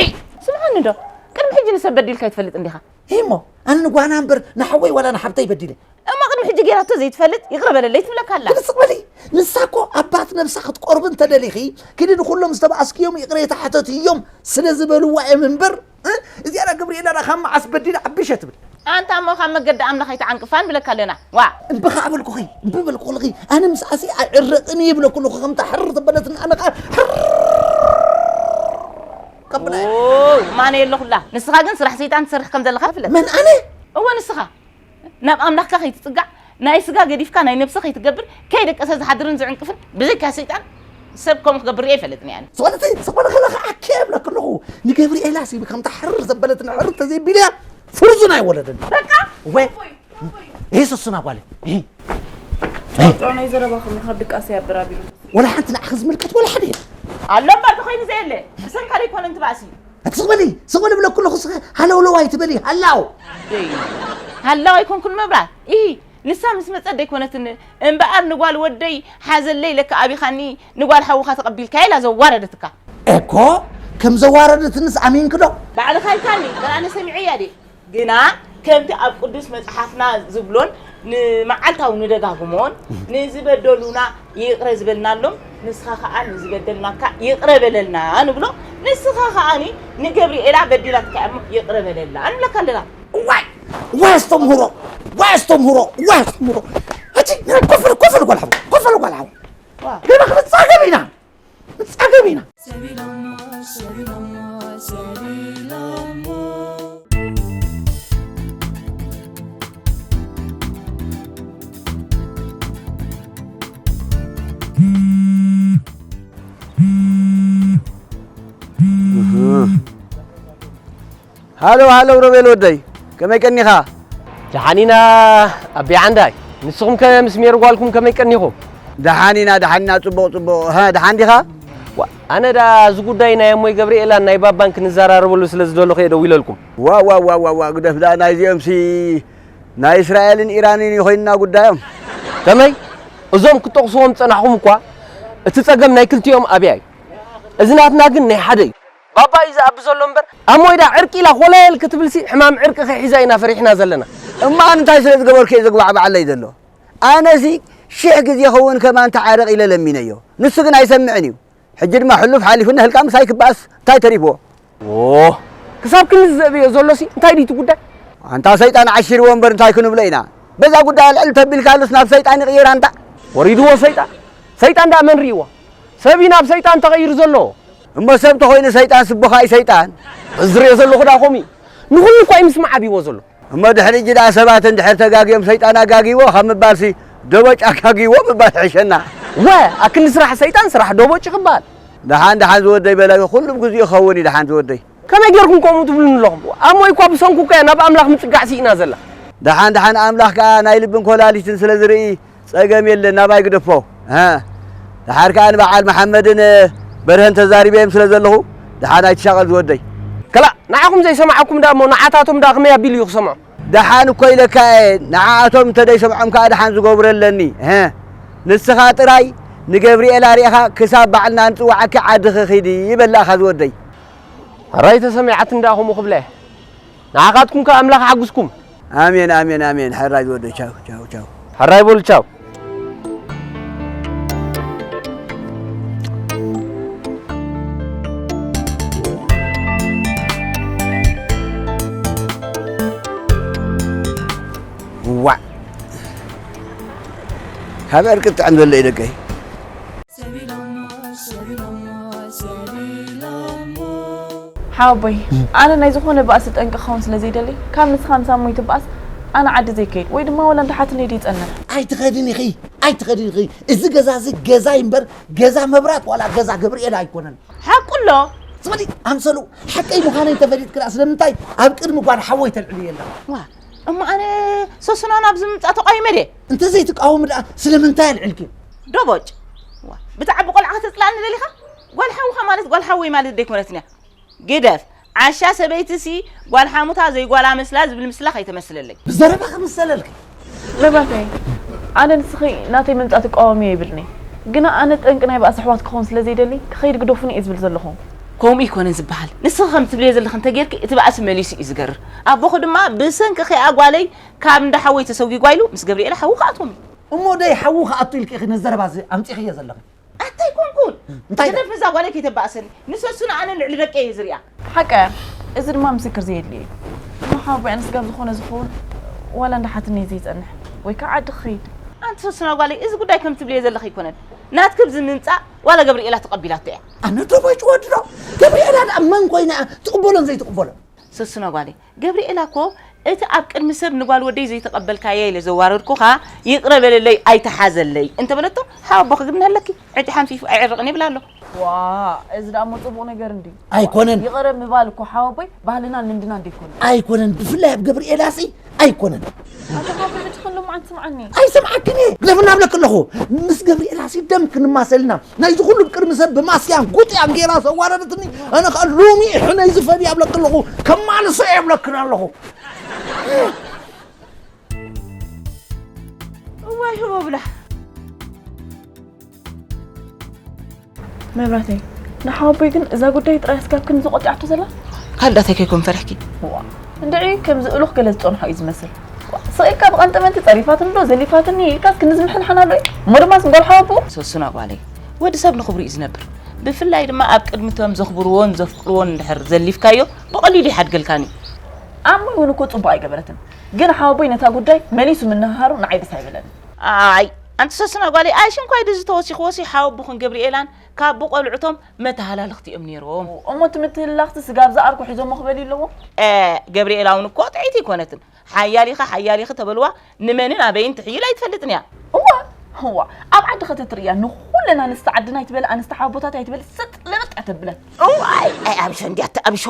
ስምዓኒ ዶ፣ ቅድሚ ሕጂ ንሰብ በዲልካ ኣይትፈልጥን ዲኻ? እሞ፣ ኣነ ንጓና እምበር ንሓወይ ዋላ ንሓብተይ በዲለ። እሞ ቅድሚ ሕጂ ጌራቶ ዘይትፈልጥ ይቕረ በለለይ ትብለካ ኣላ። ትብስቕ በሊ። ንሳ እኮ ኣባት ነብሳ ክትቆርቢ እንተደሊኺ፣ ኪዲ ንኹሎም ዝተባኣስክዮም ይቕሬታ ሕተትዮም ስለ ዝበልዋ እዮም እምበር፣ እ? እዚኣ ዳ ገብርኤላ ዳ ካብ መዓስ በዲላ ዓቢሸ ትብል። ኣንታ እሞ ካብ መገዲ ኣምላኽ ኣይትዓንቅፋ ንብለካ ኣለና። ዋ! እምቢ ኸዓ በልኩኺ፣ እምቢ በልኩኽልኺ። ኣነ ምስኣሲ ኣይዕረቕን እየ ብለኩልኹ፣ ከምታ ሕር ተበለትና ኣነ ኸዓ ሕር ከብላ እየ። ኦይ፣ ማነ የለኹላ። ንስኻ ግን ስራሕ ሰይጣን ትሰርሕ ከም ዘለኻ ፍለጥ። መን ኣነ? እወ፣ ንስኻ። ናብ ኣምላኽካ ከይትጽጋዕ፣ ናይ ስጋ ገዲፍካ ናይ ነብሲ ከይትገብር፣ ከይደቀሰ ዝሓድርን ዝዕንቅፍን ብዘይካ ሰይጣን ሰብ ከምኡ ክገብር ሪኤ ኣይፈልጥን እየ ኣነ። ዝኾነ ሰይ-፣ ዝኾነ ከለ ከዓ ከየብለክ ኣለኹ። ንገብርኤላ ሲ ከምታ ሕርር ዘበለትና ሕርር ተዘይቢልያ ፍርዙን ኣይወለደን። በቃ። ወይ። ወይ። ይሄ ሰሱና ጓለ። ይሄ። ጨው ናይ ዘረባኹም ካብ ድቃሰ ያበራቢሩ። ወላ ሓንቲ ንዓኺ ዝምልከት ወላ ሓደ የለን። ኣሎ እምበር ተኾይኑ ዘየለ። ብሰንካ ዘይኮነ እንትባእሲ። እቲ ስቕ በሊ፣ ስቕ በሊ ብለኩ ኣለኹ፣ ስኸ ሃለውለው ኣይትበሊ፣ ሃላው። ደይ። ሃላው ኣይኮንኩን መብራት። ኢሂ፣ ንሳ ምስ መጸት ደይኮነትን እምበኣር ንጓል ወደይ ሓዘለይ ኢለካ ኣቢኻኒ ንጓል ሓውኻ ተቐቢልካ ኢላ ዘዋረደትካ። እኮ ከም ዘዋረደትንስ ኣሚንክ ዶ? ባዕልኻ ኢልካኒ፣ እምበር ኣነ ሰሚዐያ ድየ? ግና ከምቲ ኣብ ቅዱስ መጽሓፍና ዝብሎን ንመዓልታዊ ንደጋግሞን ንዝበደሉና ይቕረ ዝበልናሎም ንስኻ ከኣ ንዝበደልናካ ይቕረ በለልና ንብሎ። ንስኻ ከኣኒ ንገብርኤላ በዲላትካ እሞ ይቕረ በለላ ንብለካ ኣለና። ዋይ! ዋይ ኣስተምህሮ! ዋይ ኣስተምህሮ! ዋይ ኣስተምህሮ! ሕጂ ኮፍ በል፣ ኮፍ በል ጓል ሓው፣ ኮፍ በል ጓል ሓው። ዋ። ገና ክንጻገብ ኢና። ንጻገብ ኢና። ሃሎ፣ ሃሎ፣ ሮቤል ወደይ፣ ከመይ ቀኒኻ? ደሓን ኢና ኣቢ ዓንዳይ፣ ንስኹም ከ ምስ ሜሪ ጓልኩም ከመይ ቀኒኹም? ደሓን ኢና፣ ደሓን ኢና፣ ጽቡቕ፣ ጽቡቕ። ሃ፣ ደሓን ዲኻ? ዋ፣ ኣነ ደኣ እዚ ጉዳይ ናይ ኣሞይ ገብርኤላን ናይ ባባን ክንዘራረበሉ ስለ ዝደለኹ እየ ደዊለልኩም። ዋ፣ ዋ፣ ዋ፣ ዋ፣ ዋ፣ ግደፍ ደኣ ናይዚኦምሲ ናይ እስራኤልን ኢራንን እዩ ኮይንና ጉዳዮም። ከመይ? እዞም ክጠቕስዎም ዝጸናሕኹም እኳ እቲ ጸገም ናይ ክልቲኦም ኣብያ እዩ። እዚ ናትና ግን ናይ ሓደ እዩ። ባባ እዩ ዝኣቢ ዘሎ እምበር፣ ኣሞይ ደኣ ዕርቂ ኢላ ኮለል ክትብልሲ ሕማም ዕርቂ ከይ ሒዛ ኢና ፈሪሕና ዘለና። እሞ ኣነ እንታይ ስለ ዝገበርኩ እየ ዘግባዕባዓለይ ዘሎ? ኣነሲ ሽሕ ግዜ ኸውን ከማን ተዓረቕ ኢለ ለሚነዮ። ንሱ ግን ኣይሰምዕን እዩ። ሕጂ ድማ ሕሉፍ ሓሊፉ ንህልቃ ምሳይ ክበኣስ እንታይ ተሪፍዎ? ኦ፣ ክሳብ ክንዲ ዘእብዮ ዘሎሲ እንታይ ድዩ እቲ ጉዳይ? ኣንታ ሰይጣን ዓሺርዎ እምበር እንታይ ክንብሎ ኢና? በዛ ጉዳይ ኣልዕል ተቢልካሉስ ናብ ሰይጣን ይቕየር ኣንታ። ወሪድዎ ሰይጣን? ሰይጣን ደኣ መን ርእይዎ? ሰብ እዩ ናብ ሰይጣን ተቐይሩ ዘሎ። እሞ ሰብ ተኾይኑ ሰይጣን ስቡኻ እዩ ሰይጣን። ዝሪኦ ዘለኹ ደኣ ከምኡ እዩ። ንኹሉ እኳ እዩ ምስማዕ ኣቢዎ ዘሎ። እሞ ድሕሪ እጂ ደኣ ሰባት እንድሕር ተጋግዮም ሰይጣን ኣጋግይዎ ካብ ምባልሲ ደቦጭ ኣጋግይዎ ምባል ይሕሸና። ወ፣ ኣክንዲ ስራሕ ሰይጣን ስራሕ ደቦጭ ክበሃል። ደሓን ደሓን ዝወደይ በለ፣ ኩሉ ብግዚኡ ክኸውን እዩ ደሓን ዝወደይ። ከመይ ጌርኩም ከምኡ ትብሉኒ ኣለኹም? ኣሞይ እኳ ብሰንኩ እኳ እያ ናብ ኣምላኽ ምጽጋዕ ስኢና ዘላ። ደሓን ደሓን ኣምላኽ ከኣ ናይ ልብን ኮላሊትን ስለ ዝርኢ ጸገም የለን፣ ናባይ ግደፎ። እ፣ ደሓር ከኣ ንበዓል መሓመድን በርሀን ተዛሪበዮም ስለ ዘለኹ፣ ደሓን ኣይትሻቐል ዝወደይ። ከላእ፣ ንዓኹም ዘይሰማዕኩም ደኣ እሞ ንዓታቶም ደኣ ከመይ ኣቢሉ እዩ ክሰምዖ? ደሓን እኮ ኢለካ እየ፣ ንዓኣቶም እንተ ደይሰምዖም ከኣ ደሓን ዝገብሮ ኣለኒ። እ፣ ንስኻ ጥራይ ንገብርኤል ኣሪእኻ ክሳብ ባዕልና ንጽውዓኪ ዓድኺ ኺዲ ይበላእኻ ዝወደይ። ሕራይ ተሰሚዓትኒ ደኣ ከምኡ ክብላ እየ። ንዓኻትኩም ከኣ ኣምላኽ ይሓግዝኩም። ኣሜን፣ ኣሜን፣ ኣሜን። ሕራይ ዝወደይ፣ ቻው፣ ቻው፣ ቻው። ሕራይ በሉ፣ ቻው። ዋዕ። ካብ ዕርቂ ጥዕም ዘሎ እዩ ደቀይ። ሓወቦይ፣ ኣነ ናይ ዝኾነ ባእሲ ጠንቂ ክኸውን ስለ ዘይደሊ፣ ካብ ንስኻ ምስ ኣሞይ ትበኣስ፣ ኣነ ዓዲ ዘይከይድ፣ ወይ ድማ ወላ እንተሓትነይ ድይጸንሕ። ኣይትኸድን ኢኺ፣ ኣይትኸድን ኢኺ። እዚ ገዛ እዚ ገዛይ እምበር፣ ገዛ መብራት ዋላ ገዛ ገብርኤል ኣይኮነን። ሓቁ ኣሎ። ዝበሊ ኣምሰሉ፣ ሓቀይ ምዃነይ እንተፈሊጥክላ ስለምንታይ ኣብ ቅድሚ ጓል ሓወይ ተልዕልዮ ኣለኻ? ዋ፣ እሞ ኣነ ሰሱና ናብዚ ምምጻእ ተቃዊመ ድየ? እንተዘይትቃወሚ ደኣ ስለምንታይ ኣልዕልክዮ? ዶቦጭ። ዋ፣ ብትዓቢ ቆልዓ ከተጽልኣኒ ደሊኻ? ጓል ሓውኻ ማለት ጓል ሓወይ ማለት ደይኮነትን እያ። ግደፍ። ዓሻ ሰበይትሲ ጓል ሓሙታ ዘይጓላ መስላ ዝብል ምስላ ከይተመስለለይ። ብዘረባ ክምሰለልኪ። መብራህተይ፣ ኣነ ንስኺ ናተይ ምምጻእ ትቃወሚ ኣይብልኒ። ግና ኣነ ጠንቂ ናይ ባእሲ ኣሕዋት ክኸውን ስለ ዘይደሊ፣ ክኸይድ ግደፉኒ እየ ዝብል ዘለኹ። ከምኡ ኣይኮነን ዝበሃል። ንስኺ ከም ትብልዮ ዘለኺ እንተጌርኪ፣ እቲ ባእሲ መሊሱ እዩ ዝገርር። ኣቦኺ ድማ ብሰንክኺ እያ ጓለይ ካብ እንዳ ሓወይ ተሰጒጓ ኢሉ ምስ ገብርኤል ሓዉ ክኣትዎም እዩ። እሞ ደይ ሓዉ ክኣቱ ኢልኪ ኢኺ ነዚ ዘረባ እዚ ኣምጺኽዮ ዘለኺ? ኣታ ኣይኮንኩን። እንታይ? ግደፍ፣ እዛ ጓለይ ከይተባእሰኒ። ንሰሱን ኣነ ልዕሊ ደቀይ እየ ዝሪኣ። ሓቀ፣ እዚ ድማ ምስክር ዘየድልዮ እዩ። እሞ ሓወቦይ፣ ኣነስ ጋብ ዝኾነ ዝኸውን ዋላ እንዳ ሓትነይ ዘይጸንሕ ወይ ከዓ ዓዲ ክኸይድ። ኣንቲ ሰሱና ጓለይ፣ እዚ ጉዳይ ከም ትብልዮ ዘለኺ ኣይኮነን። ናትኪ ኣብዚ ምምጻእ ዋላ ገብርኤላ ተቐቢላቶ እያ። ኣነ ዶ ቦጭ ወዲ ዶ? ገብርኤላ ደኣ መን ኮይና እያ ትቕበሎን ዘይትቕበሎን? ሰሱና ጓለይ፣ ገብርኤላ እኮ እቲ ኣብ ቅድሚ ሰብ ንጓል ወደይ ዘይተቐበልካያ ኢለ ዘዋረድኩኻ ይቕረ በለለይ ኣይተሓዘለይ እንተበለቶ፣ ሓወቦኺ ግን ንሃለኪ ዕጢ ሓንፊፉ ኣይዕርቕን ይብል ኣሎ። ዋ፣ እዚ ደኣ እሞ ጽቡቕ ነገር እንድዩ። ኣይኮነን። ይቕረ ምባል እኮ ሓወቦይ ባህልናን ልምድናን ደይኮነ። ኣይኮነን፣ ብፍላይ ኣብ ገብርኤላሲ ኣይኮነን። ኣታ ሓወቦይ፣ ሕጂ ከሎ መዓት ስምዓኒ። ኣይሰምዓክን እየ። ግደፍና እብለኪ ኣለኹ። ምስ ገብርኤላሲ ደም ክንማሰልና። ናይዚ ኩሉ ቅድሚ ሰብ ብማስያን ጉጥያን ገይራ ዘዋረደትኒ፣ ኣነ ኸኣ ሎሚ ሕነይ ዝፈድያ እብለኪ ኣለኹ። ከማልሶ እየ እብለክን ኣለኹ። እዋይ ህቦ ብላ። መብራህተይ፣ ንሓወቦይ ግን እዛ ጉዳይ ጥራይ ስጋብ ክንዚ ቆጢዓቶ ዘላ? ካልእ ዳታይ ከይኮን ፈሪሕኪ? እዋ፣ እንድዒ ከምዚ እሉኽ ገለ ዝጸንሖ እዩ ዝመስል። እዋ፣ ስቕ ኢልካ ብቐንጠመንቲ ጸሪፋትኒ ዶ ዘሊፋትኒ ኢልካስ ክንዚ ምሕንሓን ኣሎ እዩ? እሞ ድማስ ንጓል ሓወቦኡ? ሰሱና ጓለይ፣ ወዲ ሰብ ንኽብሩ እዩ ዝነብር። ብፍላይ ድማ ኣብ ቅድሚ እቶም ዘኽብርዎን ዘፍቅርዎን እንድሕር ዘሊፍካዮ፣ ብቐሊሉ ይሓድገልካን እዩ። ኣሞይ እውን እኮ ጽቡቕ ኣይገበረትን። ግን ሓወቦይ ነታ ጉዳይ መሊሱ ምንህሃሩ ንዓይ ደስ ኣይበለንን። ኣይ፣ ኣንቲ ሰሱና ጓለይ፣ ኣይ ሽንኳይ ድዚ ተወሲኽዎሲ ሓወቦኽን ገብርኤላን ካብ ብቆልዑቶም መተሃላልኽቲ እዮም ነይሮም። እሞ እቲ ምትህልላኽቲ ስጋብ ዝኣርኩ ሒዞሞ ክበልዩ ኣለዎም? እ፣ ገብርኤላ እውን እኮ ጥዕይቲ ኣይኮነትን። ሓያል ኢኻ፣ ሓያል ኢኺ ተበልዋ ንመንን ኣበይን ትሕይል ኣይትፈልጥን እያ። እዋ፣ እዋ፣ ኣብ ዓዲ ከተትርእያ ንኹለን ኣንስቲ ዓድና ኣይትበል፣ ኣንስቲ ሓወቦታት ኣይትበል፣ ስጥ ልብጥ እያ ተብለን። እዋይ፣ ኣይ ኣብሾ እንድያ ትኣብሾ፣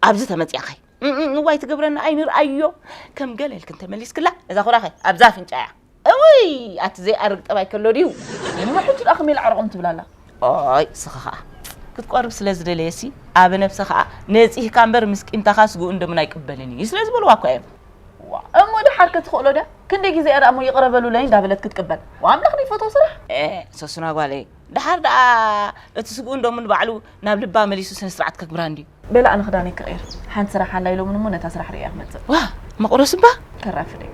ኣብዚ ተመጽያኸይ። እም፣ እም፣ እዋይ ትገብረና ኣይንርኣዮ። ከም ገለ ኢልክን ተመሊስክላ፣ እዛ ኩራኸ ኣብዛ ኣፍንጫ እያ። እውይ፣ ኣቲ ዘይኣርግ ጠባይ ከሎ ድዩ? እሞ ሕጂ ደኣ ከመይ ኢላ ዓርቆም ትብል ኣላ? ኦይ፣ ስኻ ኸኣ ክትቆርብ ስለ ዝደለየሲ፣ ኣብ ነብሰ ኸኣ ነጺህካ እምበር ምስ ቂምታኻ ስግኡ እንደምን ኣይቅበልን እዩ ስለ ዝበልዋ እኮ እዮም። ዋ፣ እሞ ደሓር ከ ትኽእሎ ድያ? ክንደይ ግዜ እያ ደኣ እሞ ይቕረ በሉለይ እንዳበለት ክትቅበል? ዋ፣ ኣምላኽ ዘይፈትዎ ስራሕ። ኤ፣ ሰሱና ጓለይ፣ ደሓር ደኣ እቲ ስግኡ እንደምን ባዕሉ ናብ ልባ መሊሱ ስነ ስርዓት ከግብራ እንድዩ። በላ ኣነ ክዳነይ ክቕይር። ሓንቲ ስራሕ ኣላ ኢሎምኒ እሞ ነታ ስራሕ ርእያ ክመጽእ። ዋ፣ መቑረስ እባ? ከራፍደይ።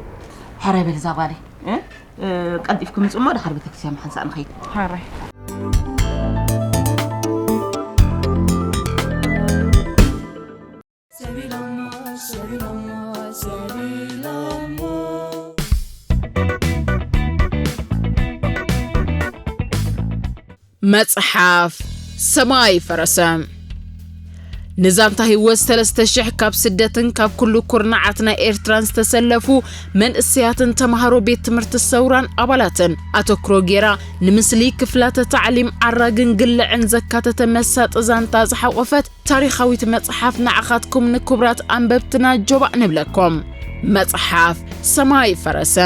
ሕራይ በሊ እዛ ጓለይ። እ? እ፣ ቀልጢፍኪ ምጽእ እሞ ድሓር ቤተክርስትያን ምሓንሳእ ንኸይድ። ሕራይ። መጽሓፍ ሰማይ ፈረሰ። ንዛንታ ህይወት ሰለስተ ሽሕ ካብ ስደትን ካብ ኩሉ ኩርናዓት ናይ ኤርትራን ዝተሰለፉ መንእሰያትን ተማሃሮ ቤት ትምህርቲ ሰውራን ኣባላትን ኣተኩሮ ጌራ፣ ንምስሊ ክፍላተ ታዕሊም ዓራግን ግልዕን ዘካተተ መሳጢ ዛንታ ዝሓቖፈት ታሪኻዊት መጽሓፍ ንዓኻትኩም ንክቡራት ኣንበብትና ጆባእ ንብለኩም። መጽሓፍ ሰማይ ፈረሰ።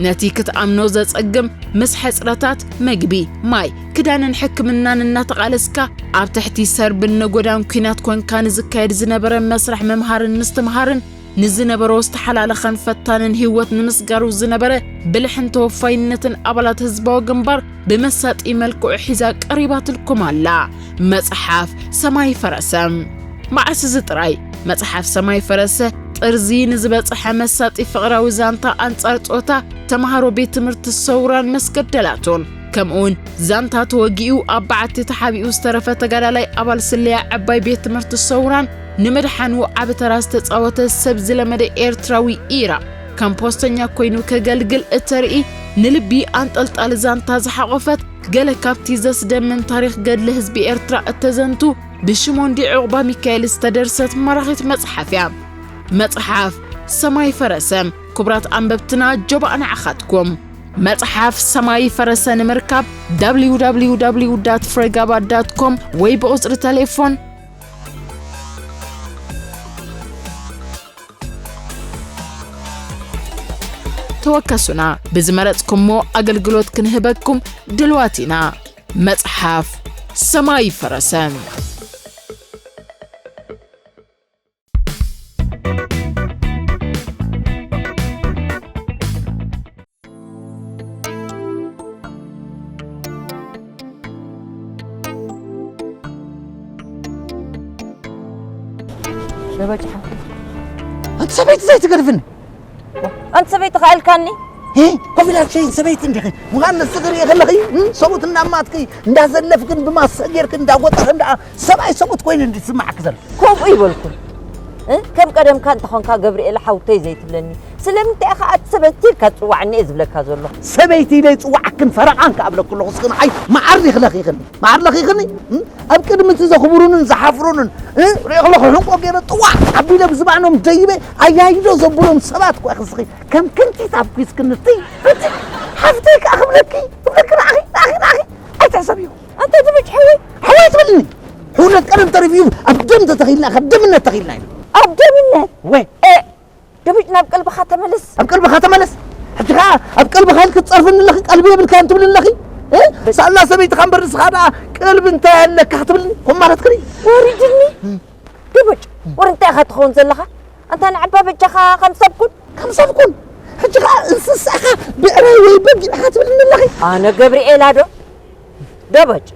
ነቲ ክትኣምኖ ዘጸግም ምስ ሕጽረታት መግቢ፣ ማይ፣ ክዳንን ሕክምናን እናተቓለስካ፣ ኣብ ትሕቲ ሰርብን ነጎዳን ኲናት ኮንካ ንዝካየድ ዝነበረ መስርሕ ምምሃርን ምስትምሃርን ንዝነበሮ ዝተሓላለኸን ፈታንን ህይወት ንምስጋሩ ዝነበረ ብልሕን ተወፋይነትን ኣባላት ህዝባዊ ግንባር ብመሳጢ መልክዑ ሒዛ ቀሪባትልኩም ኣላ። መጽሓፍ ሰማይ ፈረሰ። መዓስ እዚ ጥራይ መጽሓፍ ሰማይ ፈረሰ ጥርዚ ንዝበጽሐ መሳጢ ፍቕራዊ ዛንታ ኣንጻር ጾታ ተማሃሮ ቤት ትምህርቲ ሰውራን መስገደላቱን፣ ከምኡውን ዛንታ ተወጊኡ ኣብ በዓቲ ተሓቢኡ ዝተረፈ ተጋዳላይ ኣባል ስለያ ዕባይ ቤት ትምህርቲ ሰውራን ንምድሓኑ ዓቢ ተራ ዝተጻወተ ሰብ ዝለመደ ኤርትራዊ ኢራ ከም ፖስተኛ ኮይኑ ከገልግል እተርኢ ንልቢ ኣንጠልጣሊ ዛንታ ዝሓቖፈት ገለ ካብቲ ዘስደምም ታሪኽ ገድሊ ህዝቢ ኤርትራ እተዘንቱ ብሽሞንዲ ዑቕባሚካኤል ዝተደርሰት ማራኺት መጽሓፍ እያ። መጽሓፍ ሰማይ ፈረሰ። ክቡራት ኣንበብትና ጆባእ ንዓኻትኩም። መጽሓፍ ሰማይ ፈረሰ ንምርካብ www.fregaba.com ወይ ብቑጽሪ ተሌፎን ተወከሱና። ብዝመረጽኩሞ ኣገልግሎት ክንህበኩም ድልዋት ኢና። መጽሓፍ ሰማይ ፈረሰ። በበጭሓ። ኣንቲ ሰበይቲ ዘይትገድፍኒ። ኣንቲ ሰበይቲ ከኣልካኒ? እ? ኮፍ ኢላ ሸይን ሰበይቲ እንዲኺ። ምዃን ንስኺ ርኢ ከለኺ፣ እ? ሰብኡት እናማትኪ፣ እንዳዘለፍክን ብማሰ ጌርክን እንዳጎጠኽን ደኣ ሰብኣይ ሰብኡት ኮይኑ እንዲ ዝስማዓኪ ዘሎ። ከምኡ ይበልኩን። እ? ከም ቀደምካ እንተኾንካ ገብርኤል ሓውተይ ዘይትብለኒ፣ ስለምንታይ ኢኻ ኣቲ ሰበይቲ ኢልካ ትጽዋዕኒ እየ ዝብለካ ዘለኹ? ሰበይቲ ኢለ ይጽዋዓክን ፈረቓን ከኣ እብለኪ ኣለኹ። እስኺ ንዓይ መዓር ዲኺ ለኺኽኒ? መዓር ለኺኽኒ? እም? ኣብ ቅድሚ እቲ ዘኽብሩንን ዝሓፍሩንን፣ እ? ሪኦ ኣለኹ ሕንቆ ገይረ ጥዋዕ ኣቢለ ብዝባኖም ደይበ ኣያይዶ ዘብሎም ሰባት እኮ ኢኺ እስኺ። ከም ክንቲት ኣብ ኲስክኒ ትይ፣ እቲ ሓፍተይ ከኣ ክብለኪ፣ ክብለኪ ንዓኺ፣ ንዓኺ፣ ንዓኺ ኣይትሕሰብዮ። ኣንታ ትብጭ ሕወይ። ሕወይ ትብልኒ? ሕውነት ቀደም ተሪፉ እዩ፣ ኣብ ደም ተተኺልና፣ ካብ ደምነት ተኺልና ኢና። ኣብ ደምነት? ወይ። እ፣ ደብጭ ናብ ቀልብኻ ተመለስ። ኣብ ቀልብኻ ተመለስ። ሕጂ ኸኣ ኣብ ቀልብኻ ኢልኪ ትጸርፍኒ ኣለኺ፣ ቀልቢ የብልካን ትብልኒ ኣለኺ። እ? ሳላ ሰበይትኻ እምበር ንስኻ ደኣ ቀልቢ እንታይ ኣለካ ክትብልኒ? ከምኡ ማለት ክርኢ? ወሪድኒ። ደበጭ፣ ወረ እንታይ ኢኻ ትኸውን ዘለኻ? ኣንታ ንዓባ በጃኻ ከም ሰብ ኩን። ከም ሰብ ኩን? ሕጂ ኸኣ እንስሳ ኢኻ፣ ብዕራይ ወይ በጊዕ ኢኻ ትብልኒ ኣለኺ። ኣነ ገብርኤላ ዶ? ደበጭ፣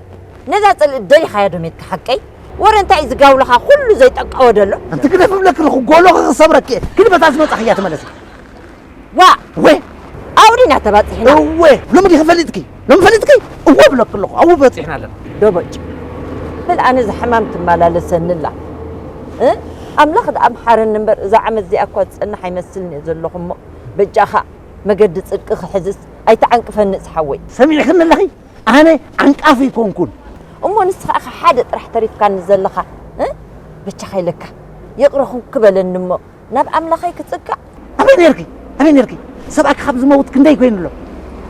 ነዛ ጽልኢ ደሊኻያ ዶ ሜትካ ሓቀይ? ወረ እንታይ እዩ ዝጋውለኻ ኩሉ ዘይጠቀወ ደሎ? ኣንቲ ግደፍ እብለኪ ኣለኹ፣ ጎሎኺ ክሰብረኪ እየ። ግን በታ ዝመጻኽያ ተመለሲ። ዋ! ወ! ኣብኡ ዲና ተባጺሕና? እወ! ሎሚ ዲኺ ፈሊጥኪ? ሎሚ ፈሊጥኪ? እወ እብለኪ ኣለኹ፣ ኣብኡ በጺሕና ኣለና። ደበጭ፣ በል ኣነ እዛ ሕማም ትመላለሰኒ ኣላ። እ? ኣምላኽ ደኣ ምሓረኒ እምበር እዛ ዓመት እዚኣ እኳ ዝጸንሕ ኣይመስልን እየ ዘለኹ እሞ፣ በጃኻ መገዲ ጽድቂ ክሕዝስ ኣይትዓንቅፈኒ ዝሓወይ። ሰሚዕክኒ ኣለኺ? ኣነ ዓንቃፊ ኣይኮንኩን። እሞ ንስኻ ኢኻ ሓደ ጥራሕ ተሪፍካኒ ዘለኻ፣ እ? በጃኻ ኢለካ፣ ይቕረ ኹን ክበለኒ እሞ፣ ናብ ኣምላኸይ ክጽጋዕ። ኣበይ ነርኪ? ኣበይ ነርኪ? ሰብኣይኪ ካብ ዝመውት ክንደይ ኮይኑ ኣሎ?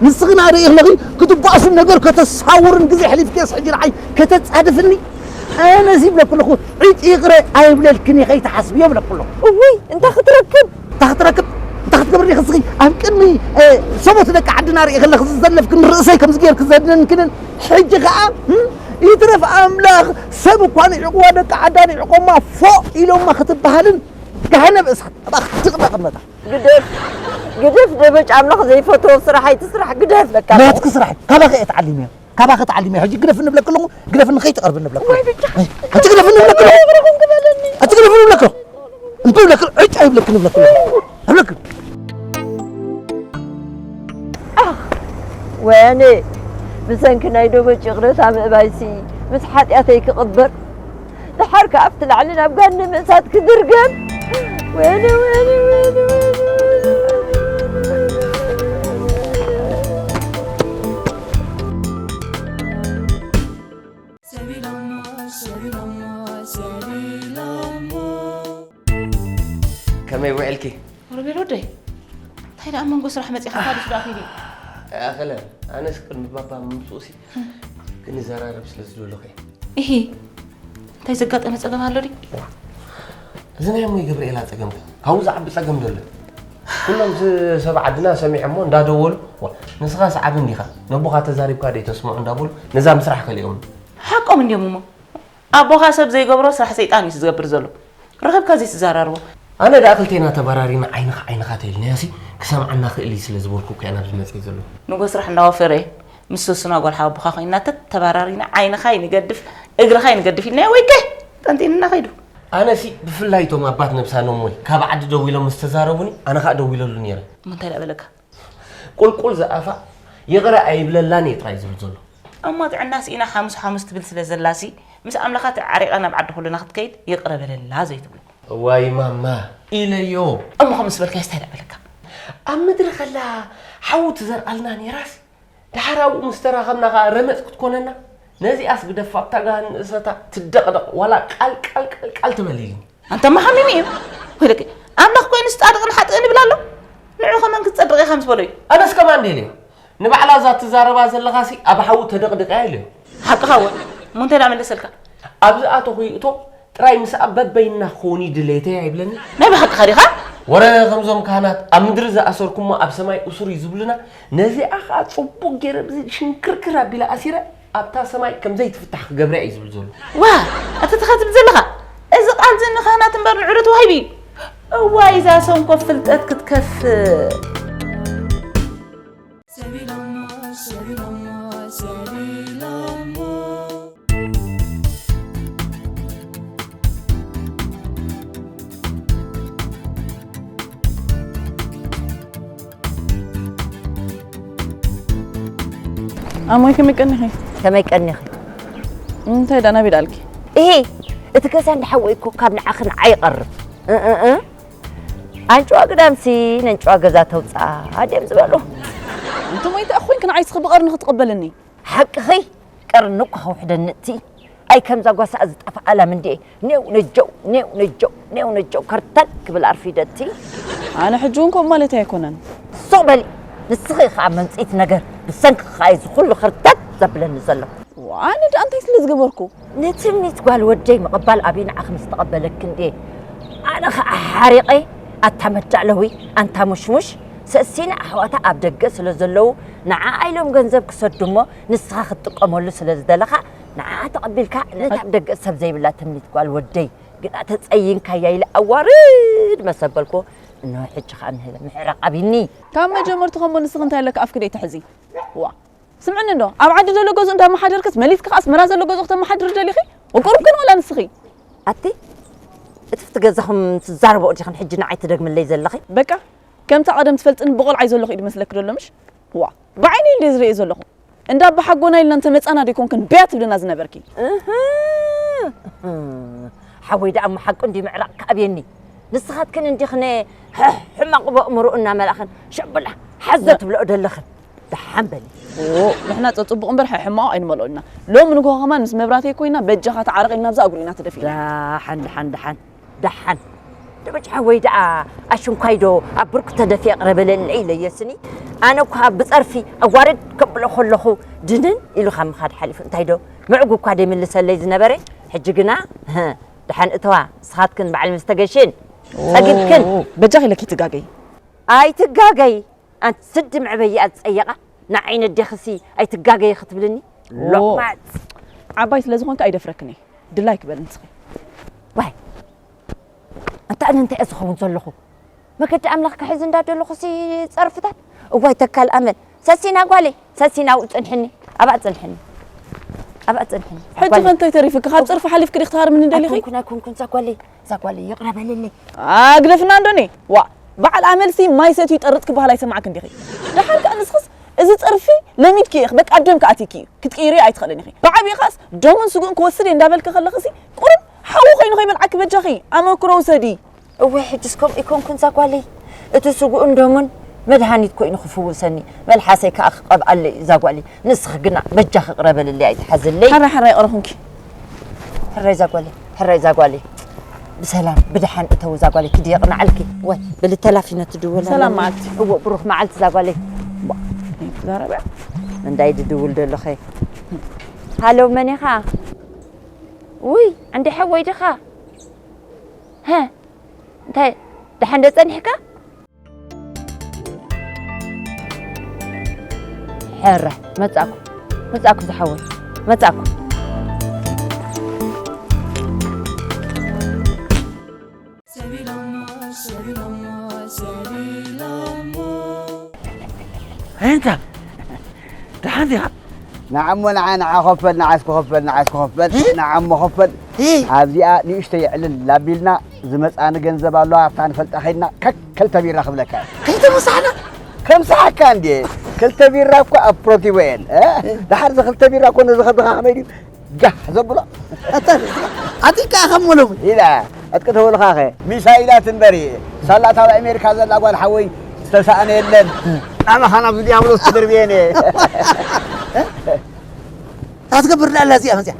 ንስኺ ናደይ ኣለኺ ክትጓስን ነገር ከተሳውርን ግዜ ሕሊፍክዮስ ሕጂ ንዓይ ከተጻድፍኒ? ኣነ እዚ ይብለኩ ኣለኹ፣ ዒጭ ይቕረ ኣይብለልክን እየ ከይትሓስብዮ ይብለኩ ኣለኹ። እውይ፣ እንታይ ክትረክብ? እንታይ ክትረክብ? እንታይ ክትገብር ዲኺ እስኺ? ኣብ ቅድሚ፣ እ፣ ሰቦት ደቂ ዓድና ርኢ ከለኺ ዝዘለፍክን ርእሰይ ከምዚ ጌርኪ ዘድነንክንን ሕጂ ኸኣ፣ እም፣ ይትረፍ ኣምላኽ ሰብ እኳ ንዒቕዋ ደቂ ዓዳ ንዒቖማ ፎእ ኢሎማ ክትበሃልን ጋህነብ እሳት ኣብኣ ክትጥቕመ ቅድመታ። ግደፍ፣ ግደፍ ደበጭ ኣምላኽ ዘይፈትዎ ስራሕ ኣይትስራሕ፣ ግደፍ በቃ። ናትኪ ስራሕ ካባኺ እየ ተዓሊመዮ። ካባኺ ተዓሊመ ሕጂ ግደፍኒ እብለኪ ኣለኹ፣ ግደፍኒ ከይትቐርብኒ እብለኪ ኣለኹ። ወይ ብቻ። ኣይ፣ ኣቲ ግደፍኒ እብለኪ ኣለኹ። ይቕረ ኹን ክበለኒ። ኣቲ ግደፍኒ እብለኪ ኣለኹ። እምቢ እብለኪ፣ ዕጭ ኣይብለክን እብለኪ ኣለኹ። እብለኪ። ኣኽ፣ ወያኔ፣ ብሰንኪ ናይ ደበጭ ይቕረታ ምእባይሲ ምስ ሓጢኣተይ ክቕበር፣ ደሓር ከኣ ኣብቲ ላዕሊ ናብ ጋንም እሳት ክድርገም። ወይኒ፣ ወይኒ፣ ወይኒ፣ ወይኒ፣ ወይኒ። ሰቢሎሞ፣ ሰቢሎሞ፣ ሰቢሎሞ። ከመይ ውዕልኪ? ሮቤል ወደይ፣ እንታይ ደኣ መንጎ ስራሕ መጺኻ ካልእ ስራሕ ኢሉ? ኣኸለ፣ ኣነስ ቅድሚ ባባ ምምጽኡሲ ክንዘራረብ ስለ ዝደለኹ እየ። እሂ፣ እንታይ ዘጋጠመ ጸገም ኣሎ ድዩ? እዚ ናይ እሞይ ገብርኤላ ጸገም እኮ ካብኡ ዝዓቢ ጸገም ዶ ኣሎ? ኩሎም ስ-፣ ሰብ ዓድና ሰሚዖሞ እንዳደወሉ፣ "ዋ፣ ንስኻስ ዓቢ እንዲኻ፣ ነቦኻ ተዛሪብካ ዶ ተስምዖ?" እንዳበሉ ነዛ ምስራሕ ከሊኦምኒ። ሓቆም እንድዮም እሞ። ኣቦኻ ሰብ ዘይገብሮ ስራሕ ሰይጣን እዩ ዝገብር ዘሎ። ረኺብካ ዘይትዘራርቦ። ኣነ ደኣ ክልቴና ተበራሪና ዓይንኻ ዓይንኻ ተይልናዮሲ ክሰምዓና ክእል እዩ ስለ ዝበልኩ እኮ እየ ናብዚ መጺኤ ዘለኹ። ንጎ ስራሕ እንዳወፈረ ምስ ሰሱና ጓል ሓወቦኻ ኮይንና ተተበራሪና ዓይንኻ ይንገድፍ እግርኻ ይንገድፍ ኢልናዮ ወይ ከ ጠንጢንና ከይዱ። ኣነሲ ብፍላይ እቶም ኣባት ነብሳኖም ወይ ካብ ዓዲ ደዊሎም ምስ ተዛረቡኒ ኣነ ኸኣ ደዊለሉ ነይረ። እሞ እንታይ ደኣ በለካ? ቁልቁል ዝኣፋ ይቕረ ኣይብለላን እየ ጥራይ ዝብል ዘሎ። እሞ ጥዕና ስኢና ሓሙስ ሓሙስ ትብል ስለ ዘላሲ፣ ምስ ኣምላኻ ተዓሪቓ ናብ ዓዲ ኩልና ክትከይድ ይቕረ በለላ ዘይትብሎ። እዋይ ማማ ኢለዮ። እሞ ከምኡ ምስ በልካስ እንታይ ደኣ በለካ? ኣብ ምድሪ ከላ ሓዊ ትዘርኣልና ነይራስ፣ ደሓር ኣብኡ ምስ ተራኸብና ኸኣ ረመጽ ክትኮነና፣ ነዚኣስ ግደፋ ኣብታ ጋሃን ንእሰታ ትደቕደቕ፣ ዋላ ቃል ቃል ቃል ቃል ትበል ኢልኒ። ኣንታ መሓሚም እዩ። ወይለከ፣ ኣምላኽ ኮይኑስ ጻድቕን ሓጥእን ይብል ኣሎ? ንዑ ከመን ክትጸድቕ ኢኻ ምስ በሎ እዩ። ኣነስ ከማን ደልየ። ንባዕላ እዛ ትዛረባ ዘለኻሲ ኣብ ሓዊ ተደቕድቕ እያ ኢለዮ። ሓቅኻ እወ። እሞ እንታይ ደኣ መለሰልካ? ኣብ ዝኣተኹ ይእቶ ጥራይ ምስኣ በበይንና ክኸውን እዩ ድሌተይ ኣይብለኒ። ናይ ብሓቅኻ ዲኻ? ወረ ከምዞም ካህናት ኣብ ምድሪ ዝኣሰርኩሞ ኣብ ሰማይ እሱር እዩ ዝብሉና፣ ነዚኣ ኸኣ ጽቡቕ ገይረ ብዚ ሽንክርክር ኣቢለ ኣሲረ ኣብታ ሰማይ ከም ዘይትፍታሕ ክገብራ እዩ ዝብል ዘሎ። ዋ፣ ኣታ ትኻ ትብል ዘለኻ? እዚ ቃል እዚ ንኻህናት እምበር ንዑደት ዋሂብ እዩ። እዋይ፣ እዛ ሰንኮፍ ፍልጠት ክትከፍእ። ሰቢሎሞ፣ ሰቢሎሞ፣ ሰቢሎሞ። ኣሞይ ከመይ ቀኒኺ? ከመይ ቀኒኺ? እንታይ ደኣ ናበይ ደኣልኪ? እሄ፣ እቲ ገዛ እንዳሓወይ እኮ ካብ ንዓኺ ንዓይ ይቐርብ። እ፣ እ፣ እ። ኣንጭዋ ግዳምሲ ነንጭዋ ገዛ ተውፅኣ ድዮም ዝበሉ። እንተ ሞይተ እኮይንክ ንዓይ ስኺ ብቐርኒ ክትቕበልኒ። ሓቅኺ፣ ቀርኒ እኮ ከውሕደኒ እቲ። ኣይ ከምዛ ጓሳ ዝጠፍኣላ ምንድየ። ኔው ነጀው ኔው ነጀው ኔው ነጀው ከርተት ክብል ኣርፊደቲ። ኣነ ሕጂ እውን ከምኡ ማለት ኣይኮነን። ሱቕ በሊ። ንስኺ ከዓ መምፅኢት ነገር ብሰንኪ ከዓ እዚ ኩሉ ከርተት ዘብለኒ ዘሎ። ኣነ ደኣ እንታይ ስለ ዝገበርኩ? ንትምኒት ጓል ወደይ ምቕባል ኣብዩ ንዓኺ ምስ ተቐበለኪ እንድየ ኣነ ኸዓ ሓሪቐ። ኣታ መዳለዊ ኣንታ ሙሽሙሽ። ሰሲና ኣሕዋታ ኣብ ደገ ስለ ዘለዉ ንዓኣ ኢሎም ገንዘብ ክሰዱ እሞ ንስኻ ክትጥቀመሉ ስለ ዝደለኻ ንዓኣ ተቐቢልካ ነታ ኣብ ደገ ሰብ ዘይብላ ትምኒት ጓል ወደይ ግና ተጸይንካያ ኢለ ኣዋርድ መሰበልኩ። እንሆ ሕጂ ኸዓ ምህለ ምሕራቕ ኣብይኒ። ካብ መጀመርትኡ ከሞ ንስኺ እንታይ ኣለካ ኣፍኪ ደይ ትሕዚ? ዋ ስምዕኒ እንዶ ኣብ ዓዲ ዘሎ ገዝኡ እንዳመሓደርክስ መሊስኪ ከኣ ኣስመራ ዘሎ ገዝኡ ክተመሓድሪ ደሊኺ? ወቁሩብ ግን ዋላ ንስኺ? ኣቲ እቲ ፍቲ ገዛኹም ትዛረቦ ዲኽን ሕጂ ንዓይ ትደግምለይ ዘለኺ? በቃ ከምታ ቀደም ትፈልጥኒ ብቆልዓይ ዘለኹ እዩ ዝመስለኪ ዘሎ ምሽ? ዋ ብዓይነይ እንደ ዝርእየ ዘለኹ እንዳ ኣባሓጎና ኢልና እንተመጻና ዶ ይኮንክን በያ ትብልና ዝነበርኪ? እህ ሓወይ ደኣ እሞ ሓቁ እንዲ ምዕራቕ ክኣብየኒ ንስኻትክን እንዲኽን ሕማቕ በእምርኡ እናመላእኽን ሸብላ ሓዘ ትብልኦ ደለኽን። ደሓን በሊ። ኦ ንሕና ጸጽቡቕ እምበር ሕማቕ ኣይንመልኦ ኢና። ሎሚ ንግሆ ከማን ምስ መብራተይ ኮይና በጃኻ ተዓረቕ ኢልና ኣብዛ እግሩ ኢና ተደፊእና። ደሓን ደሓን ደሓን ደሓን። ደበጭ ሓወይ ደኣ ኣሽንኳይ ዶ ኣብ ብርኩ ተደፊ የቕረበለለይ ኢለዮ ስኒ። ኣነ እኳ ብጸርፊ ኣዋርድ ከብሎ ከለኹ ድንን ኢሉ ካብ ምኻድ ሓሊፉ እንታይ ዶ ምዕጉ እኳ ደይምልሰለይ ዝነበረ ሕጂ ግና ደሓን እተዋ ንስኻትክን በዓል ምስ ተገሽን ጸጊብክን። በጃኺ ኢለኪ ትጋገይ። ኣይትጋገይ። ኣንቲ ስዲ መዕበይኣ ዝጸየቓ ንዓይ ነዴኽሲ ኣይትጋገዪ ክትብልኒ ሎቕማጽ። ዓባይ ስለ ዝኾንኪ ኣይደፍረክን እየ። ድላይ ክበል ንስኺ። ዋይ ኣንታ ኣነ እንታይ እየ ዝኸውን ዘለኹ? መገዲ ኣምላኽ ክሕዝ እንዳ ደለኹሲ ጸርፍታት። እዋይ ተካል ኣመል። ሰሲና ጓለይ፣ ሰሲና ኣብኡ ጽንሕኒ፣ ኣብኣ ጽንሕኒ፣ ኣብኣ ጽንሕኒ። ሕጂ ኸ እንታይ ተሪፍኪ? ካብ ጸርፊ ሓሊፍኪ ዲኺ ትሃርምኒ ደሊኺ? ኣይኮንኩን ኣይኮንኩን እዛ ጓለይ፣ እዛ ጓለይ ይቕረ በልለይ። ኣግደፍና እንዶኒ ዋእ በዓል ኣመልሲ ማይ ሰትዩ ይጠርጥ ክበሃል ኣይሰማዕክን ዲኺ? ደሓር ከኣ ንስኽስ እዚ ጸርፊ ለሚድክዮ ኢኺ በቃ ኣብ ደምኪ ኣትዩኪ እዩ ክትቅይርዮ ኣይትኽእልን ኢኺ። ብዓብይኻስ ደሙን ስግኡን ክወስድ እየ እንዳበልኪ ከለኽሲ ቁሩብ ሓዊ ኮይኑ ከይበልዓኪ በጃኺ ኣመክሮ ውሰዲ። እወ ሕጅስ ከምኡ ይኮንኩን እዛ ጓለይ እቲ ስጉኡን ደሙን መድሃኒት ኮይኑ ክፍውሰኒ መልሓሰይ ከኣ ክቀብኣለይ እዩ እዛ ጓለይ ንስኺ ግና በጃኺ ቅረበልለይ ኣይትሓዝለይ። ሕራይ ሕራይ ቅረኹንኪ። ሕራይ እዛ ጓለይ ሕራይ እዛ ጓለይ ብሰላም ብደሓን እተው እዛ ጓለይ ክዲ የቅንዓልኪ። ወይ በሊ ተላፊነ ትድወል ሰላም መዓልቲ። እወ ብሩኽ መዓልቲ እዛ ጓለይ። ዛረበ እንታይ ድድውል ደለኸ? ሃሎ መን ኢኻ? ውይ እንዲ ሓወይ ድኻ? ሀ እንታይ ደሓን ዶ ጸኒሕካ? ሕረ መጻኩ መጻኩ ዝሓወይ መጻኩ። ኣንታ ደሓን ዲኻ? ንዓሞ ንዓ ንዓ ኸፈል ንዓስ ክኸፈል ንዓስ ክኸፈል ንዓሞ ኸፈል ኣብዚኣ ንእሽተይ ዕልል ላቢልና ዝመፃኒ ገንዘብ ኣለዋ ኣብታ ንፈልጣ ኸይድና ከክ ክልተ ቢራ ክብለካ እየ። ከይተመሳሕና ከምሳሓካ እንዴ ክልተ ቢራ እኮ ኣብ ፕሮቲቦ እየን። ደሓር እዚ ክልተ ቢራ እኮ ነዚ ኸድኻ ከመይ ድዩ ጋሕ ዘብሎ ኣቲካ ከም ወለሙ ኢላ ዕጥቂ ተበልኻኸ ሚሳይላት እምበሪ ሳላ ታብ ኣሜሪካ ዘላ ጓል ሓወይ ዝተሰኣነ የለን ኣባኻ ናብ ዲያብሎስ ትድርብየን እየ ታትገብር ዳላ እዚኣ መፅያ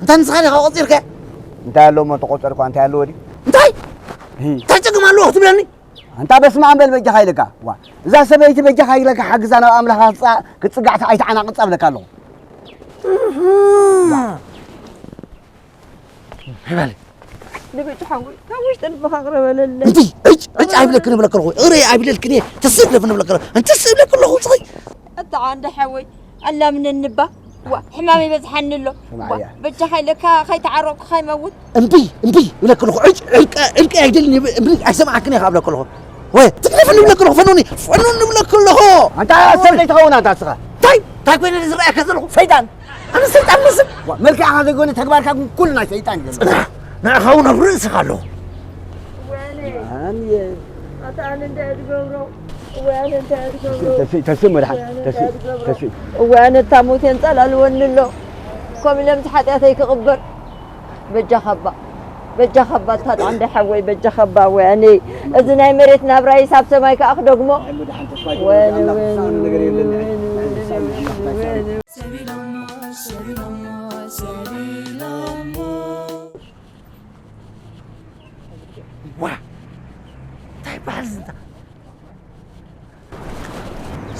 እንታይ ንስኻ ዲኻ ቆፂርከ እንታይ ኣለዎ እሞ ተቆፀርኳ እንታይ ኣለዎ ድዩ እንታይ እንታይ ፀገም ኣለዎ ክትብለኒ ኣንታ በስመ ኣብ በል በጃኻ ኢለካ ዋ እዛ ሰበይቲ በጃኻ ኢለካ ሓግዛ ናብ ኣምላኻ ክትፅጋዕ ኣይትዓናቕፃ እብለካ ኣለኹ ይበል ንብጭ ሓወይ ካብ ውሽጢ ልብኻ ቅረበለለይ እንዲ ዕጭ ዕጭ ኣይብለክን እብለክ ኣለኹ እረ ኣይብለልክን እየ ተስእ ብለፍን እብለክ ኣለኹ እንተ ስእ ብለክ ኣለኹ ስኸይ ኣታ ዓንዲ ሓወይ ኣላምነኒ እባ ዋ ሕማም ይበዝሓኒ ኣሎ ዋ በጃኻ ኢለካ ከይተዓረቕኩ ከይመውት እምቢ እምቢ እብለክ ኣለኹ ዕጭ ዕልቀ ዕልቀ ኣይደልን እምቢ ኣይሰማዓክን እየ እብለክ ኣለኹ ወይ ትግደፍን እብለክ ኣለኹ ፈኑኒ ፈኑኒ እብለክ ኣለኹ ኣንታ ሰብ ዘይትኸውን ኣንታ እስኻ እንታይ እንታይ ኮይነ ዝረኣየካ ዘለኹ ሰይጣን ኣነ ሰይጣን መስል መልክዕኻ ዘይኮነ ተግባርካ ግን ኩሉ ናይ ሰይጣን እዩ ዘሎ ንዕኻ እውን ኣብ ርእስኻ ኣለኹ ተስእ መድሓን ተስእ እወ ኣነ እታ ሞት የንጸላልወኒ ኣሎ ከም ኢለ ምስ ሓጢኣተይ ክቕበር በጃኻ እባ በጃኻ ባታ ጣንደ ሓወይ በጃኻ ባወያኒ። እዚ ናይ መሬት ናብራይ ሳብ ሰማይ ከኣ ክደግሞ። ወይኒ፣ ወይኒ፣ ወይኒ፣ ወይኒ፣ ወይኒ፣ ወይኒ። ዋ፣ እንታይ ይበሃል ዝንታ?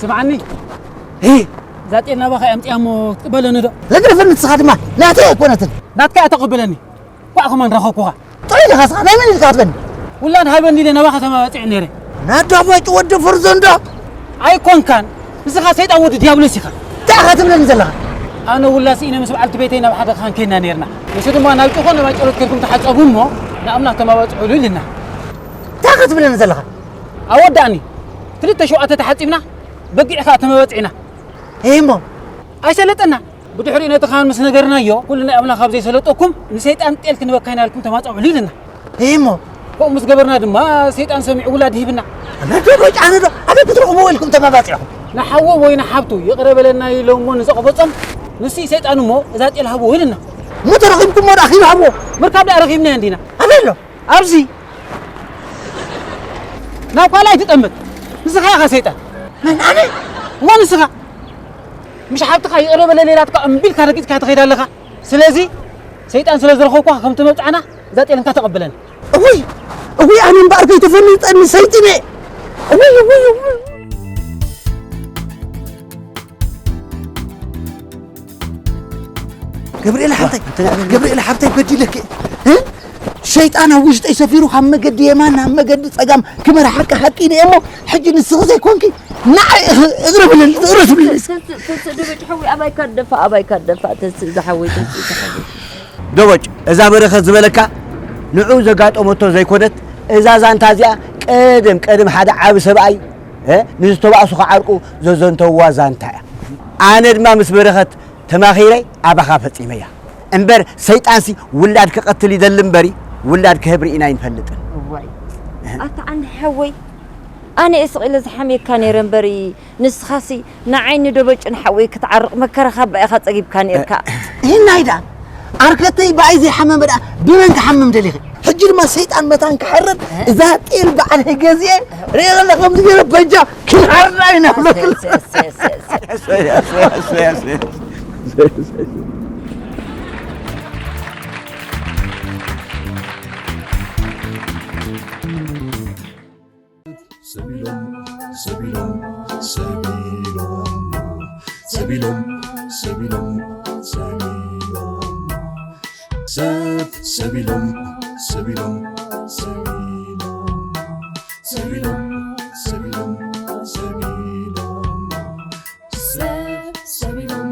ስምዓኒ፣ ሄ፣ እዛ ጤል ናባኻ እያ ኣምፅያ እሞ ክትቅበለኒ ዶ? ለግርፈ ንስኻ ድማ ናተይ ኣይኮነትን። ናትካ እያ ተቐበለኒ። ኳዕ ከማን ረኸብኩኻ። ጥዑይ ኢኻ ስኻ፣ ናይ መን ኢልካ ትበኒ? ውላድ ሃበኒ ኢለ ናባኻ ተማባፂዐ ነይረ። ናዳ ባጭ ወዲ ፍርዞ እንዶ። ኣይኮንካን፣ ንስኻ ሰይጣን ወዲ ዲያብሎስ ኢኻ። እንታይ ኢኻ ትብለኒ ዘለኻ? ኣነ ውላድ ስኢነ ምስ በዓልቲ ቤተይ ናብ ሓደ ካህን ከይድና ነይርና። ንሱ ድማ ናብ ጭኾ ናብ ጨሎት ከድኩም ተሓጸቡ እሞ ንኣምላኽ ተማባጽዑሉ ኢልና። እንታይ ኢኻ ትብለኒ ዘለኻ? ኣወዳእኒ። ክልተ ሸውዓተ ተሓጺብና፣ በጊዕ ከኣ ተመባጺዕና። እሞ? ኣይሰለጠና። ብድሕሪኡ ነቲ ካህን ምስ ነገርናዮ፣ ኩሉ ናይ ኣምላኽ ካብ ዘይሰለጠኩም፣ ንሰይጣን ጤል ክንበካ ኢና ኢልኩም ተማጻዕሉ ኢልና። እሞ? ከምኡ ምስ ገበርና ድማ፣ ሰይጣን ሰሚዑ ውላድ ሂብና። ኣነ ዶ ጫነ ዶ? ኣበይ ክትረኽብዎ ኢልኩም ተመባጺዕኹም? ንሓዉ ወይ ንሓብቱ ይቕረ በለና ኢሎሞ ንዘቕበጾም፣ ንሱ ሰይጣን እሞ እዛ ጤል ሃብዎ ኢልና። እሞ ተረኺብኩሞ ደኣ ኪድ ሃብዎ? ምርካብ ደኣ ረኺብናዮ እንዲና። ኣበይ ኣሎ? ኣብዚ። ናብ ካልኣይ ትጠምት። ንስኻ ኢኻ ሰይጣን። መን ኣነ? እሞ ንስኻ። ምሽ ሓብትኻ ይቕረ በለለይ ኢላትካ እምቢ ኢልካ ረጊጽካ ትኸይድ ኣለኻ። ስለዚ ሰይጣን ስለ ዝረኸብኳ ከምቲ መብጽዓና እዛ ጤል እንካ ተቐበለኒ። እውይ፣ እውይ፣ ኣነ እምበኣር ከይተፈኒጠኒ ሰይጥነ። እውይ፣ እውይ፣ እውይ። ገብርኤል ሓብተይ፣ ገብርኤል ሓብተይ በዲለኪ። እ? ሸይጣን ኣብ ውሽጠይ ሰፊሩ ካብ መገዲ የማን ናብ መገዲ ጸጋም ክመርሓካ ሓቂ ኢለ እሞ ሕጂ ንስኺ ዘይኮንኪ ንዓይ እኽ-፣ እቕረብለኒ፣ እቕረብለኒ። ተስ-፣ ተስ-፣ ተስ-፣ ደበጭ ሓወይ ኣባይ ካደፋ፣ ኣባይ ካደፋ፣ ተስ-፣ ዝሓወይ፣ ተስ-፣ ዝሓወይ። ደበጭ፣ እዛ በረኸት ዝበለካ ንዑ ዘጋጠመቶ ዘይኮነት፣ እዛ ዛንታ እዚኣ ቀደም፣ ቀደም ሓደ ዓቢ ሰብኣይ፣ እ፣ ንዝተባእሱ ክዓርቁ ዘዘንተውዋ ዛንታ እያ። ኣነ ድማ ምስ በረኸት ተማኺረ ኣባኻ ፈጺመያ። እምበር ሰይጣንሲ ውላድ ክቐትል ይደሊ እምበሪ፣ ውላድ ክህብ ርኢና ኣይንፈልጥን። እዋይ። ኣታ ዓንዲ ሓወይ፣ ኣነ እየ ስቕ ኢለ ዝሓምየካ ነይረ እምበሪ፣ ንስኻሲ ንዓይን ንደበጭን ሓወይ ክትዓርቕ መከራኻ እባ ኢኻ ጸጊብካ ነይርካ። ይህናይ ደኣ፣ ዓርከተይ ብኣይ ዘይሓመመ ደኣ ብመን ክሓምም ደሊኺ? ሕጂ ድማ ሰይጣን መታን ክሓርድ፣ እዛ ጤል በዓል ገዚኤ፣ ርኤ ከላ ከምዚ ገይረ በጃ ክንሓርዳ ኢና ብለክል። ሰቢሎም፣ ሰቢሎም፣ ሰቢሎም፣ ሰቢሎም፣ ሰቢሎም፣ ሰብ፣ ሰቢሎም፣ ሰቢሎም፣ ሰቢሎም፣ ሰቢሎም፣ ሰቢሎም፣ ሰቢሎም፣ ሰብ፣ ሰቢሎም፣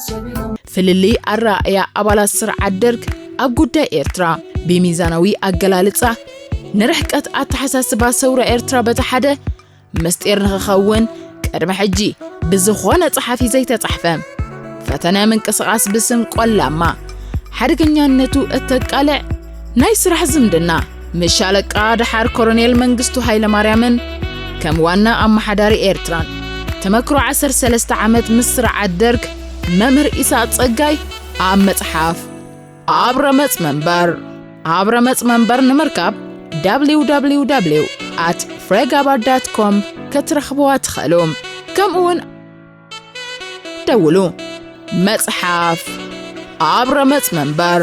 ሰቢሎም። ፍልልይ ኣረኣእያ ኣባላት ስርዓት ደርግ ኣብ ጉዳይ ኤርትራ ብሚዛናዊ ኣገላልጻ፣ ንርሕቀት ኣተሓሳስባ ሰውራ ኤርትራ በቲ ሓደ፣ ምስጢር ንኽኸውን ቅድሚ ሕጂ ብዝኾነ ጸሓፊ ዘይተጻሕፈ። ፈተነ ምንቅስቓስ ብስም ቆላማ ሓደገኛነቱ እተቃልዕ ናይ ስራሕ ዝምድና ምስ ሻለቃ ደሓር ኮሎኔል መንግስቱ ሃይለማርያምን ከም ዋና ኣመሓዳሪ ኤርትራን ተመክሮ ዓሰርተ ሰለስተ ዓመት ምስ ስርዓት ደርግ መምህር ኢሳቕ ጸጋይ ኣብ መጽሓፍ ኣብ ረመጽ መንበር፣ ኣብ ረመጽ መንበር ንምርካብ www at fregabar dot com ክትረኽብዋ ትኽእሉ። ከምኡውን ደውሉ። መጽሓፍ ኣብ ረመጽ መንበር።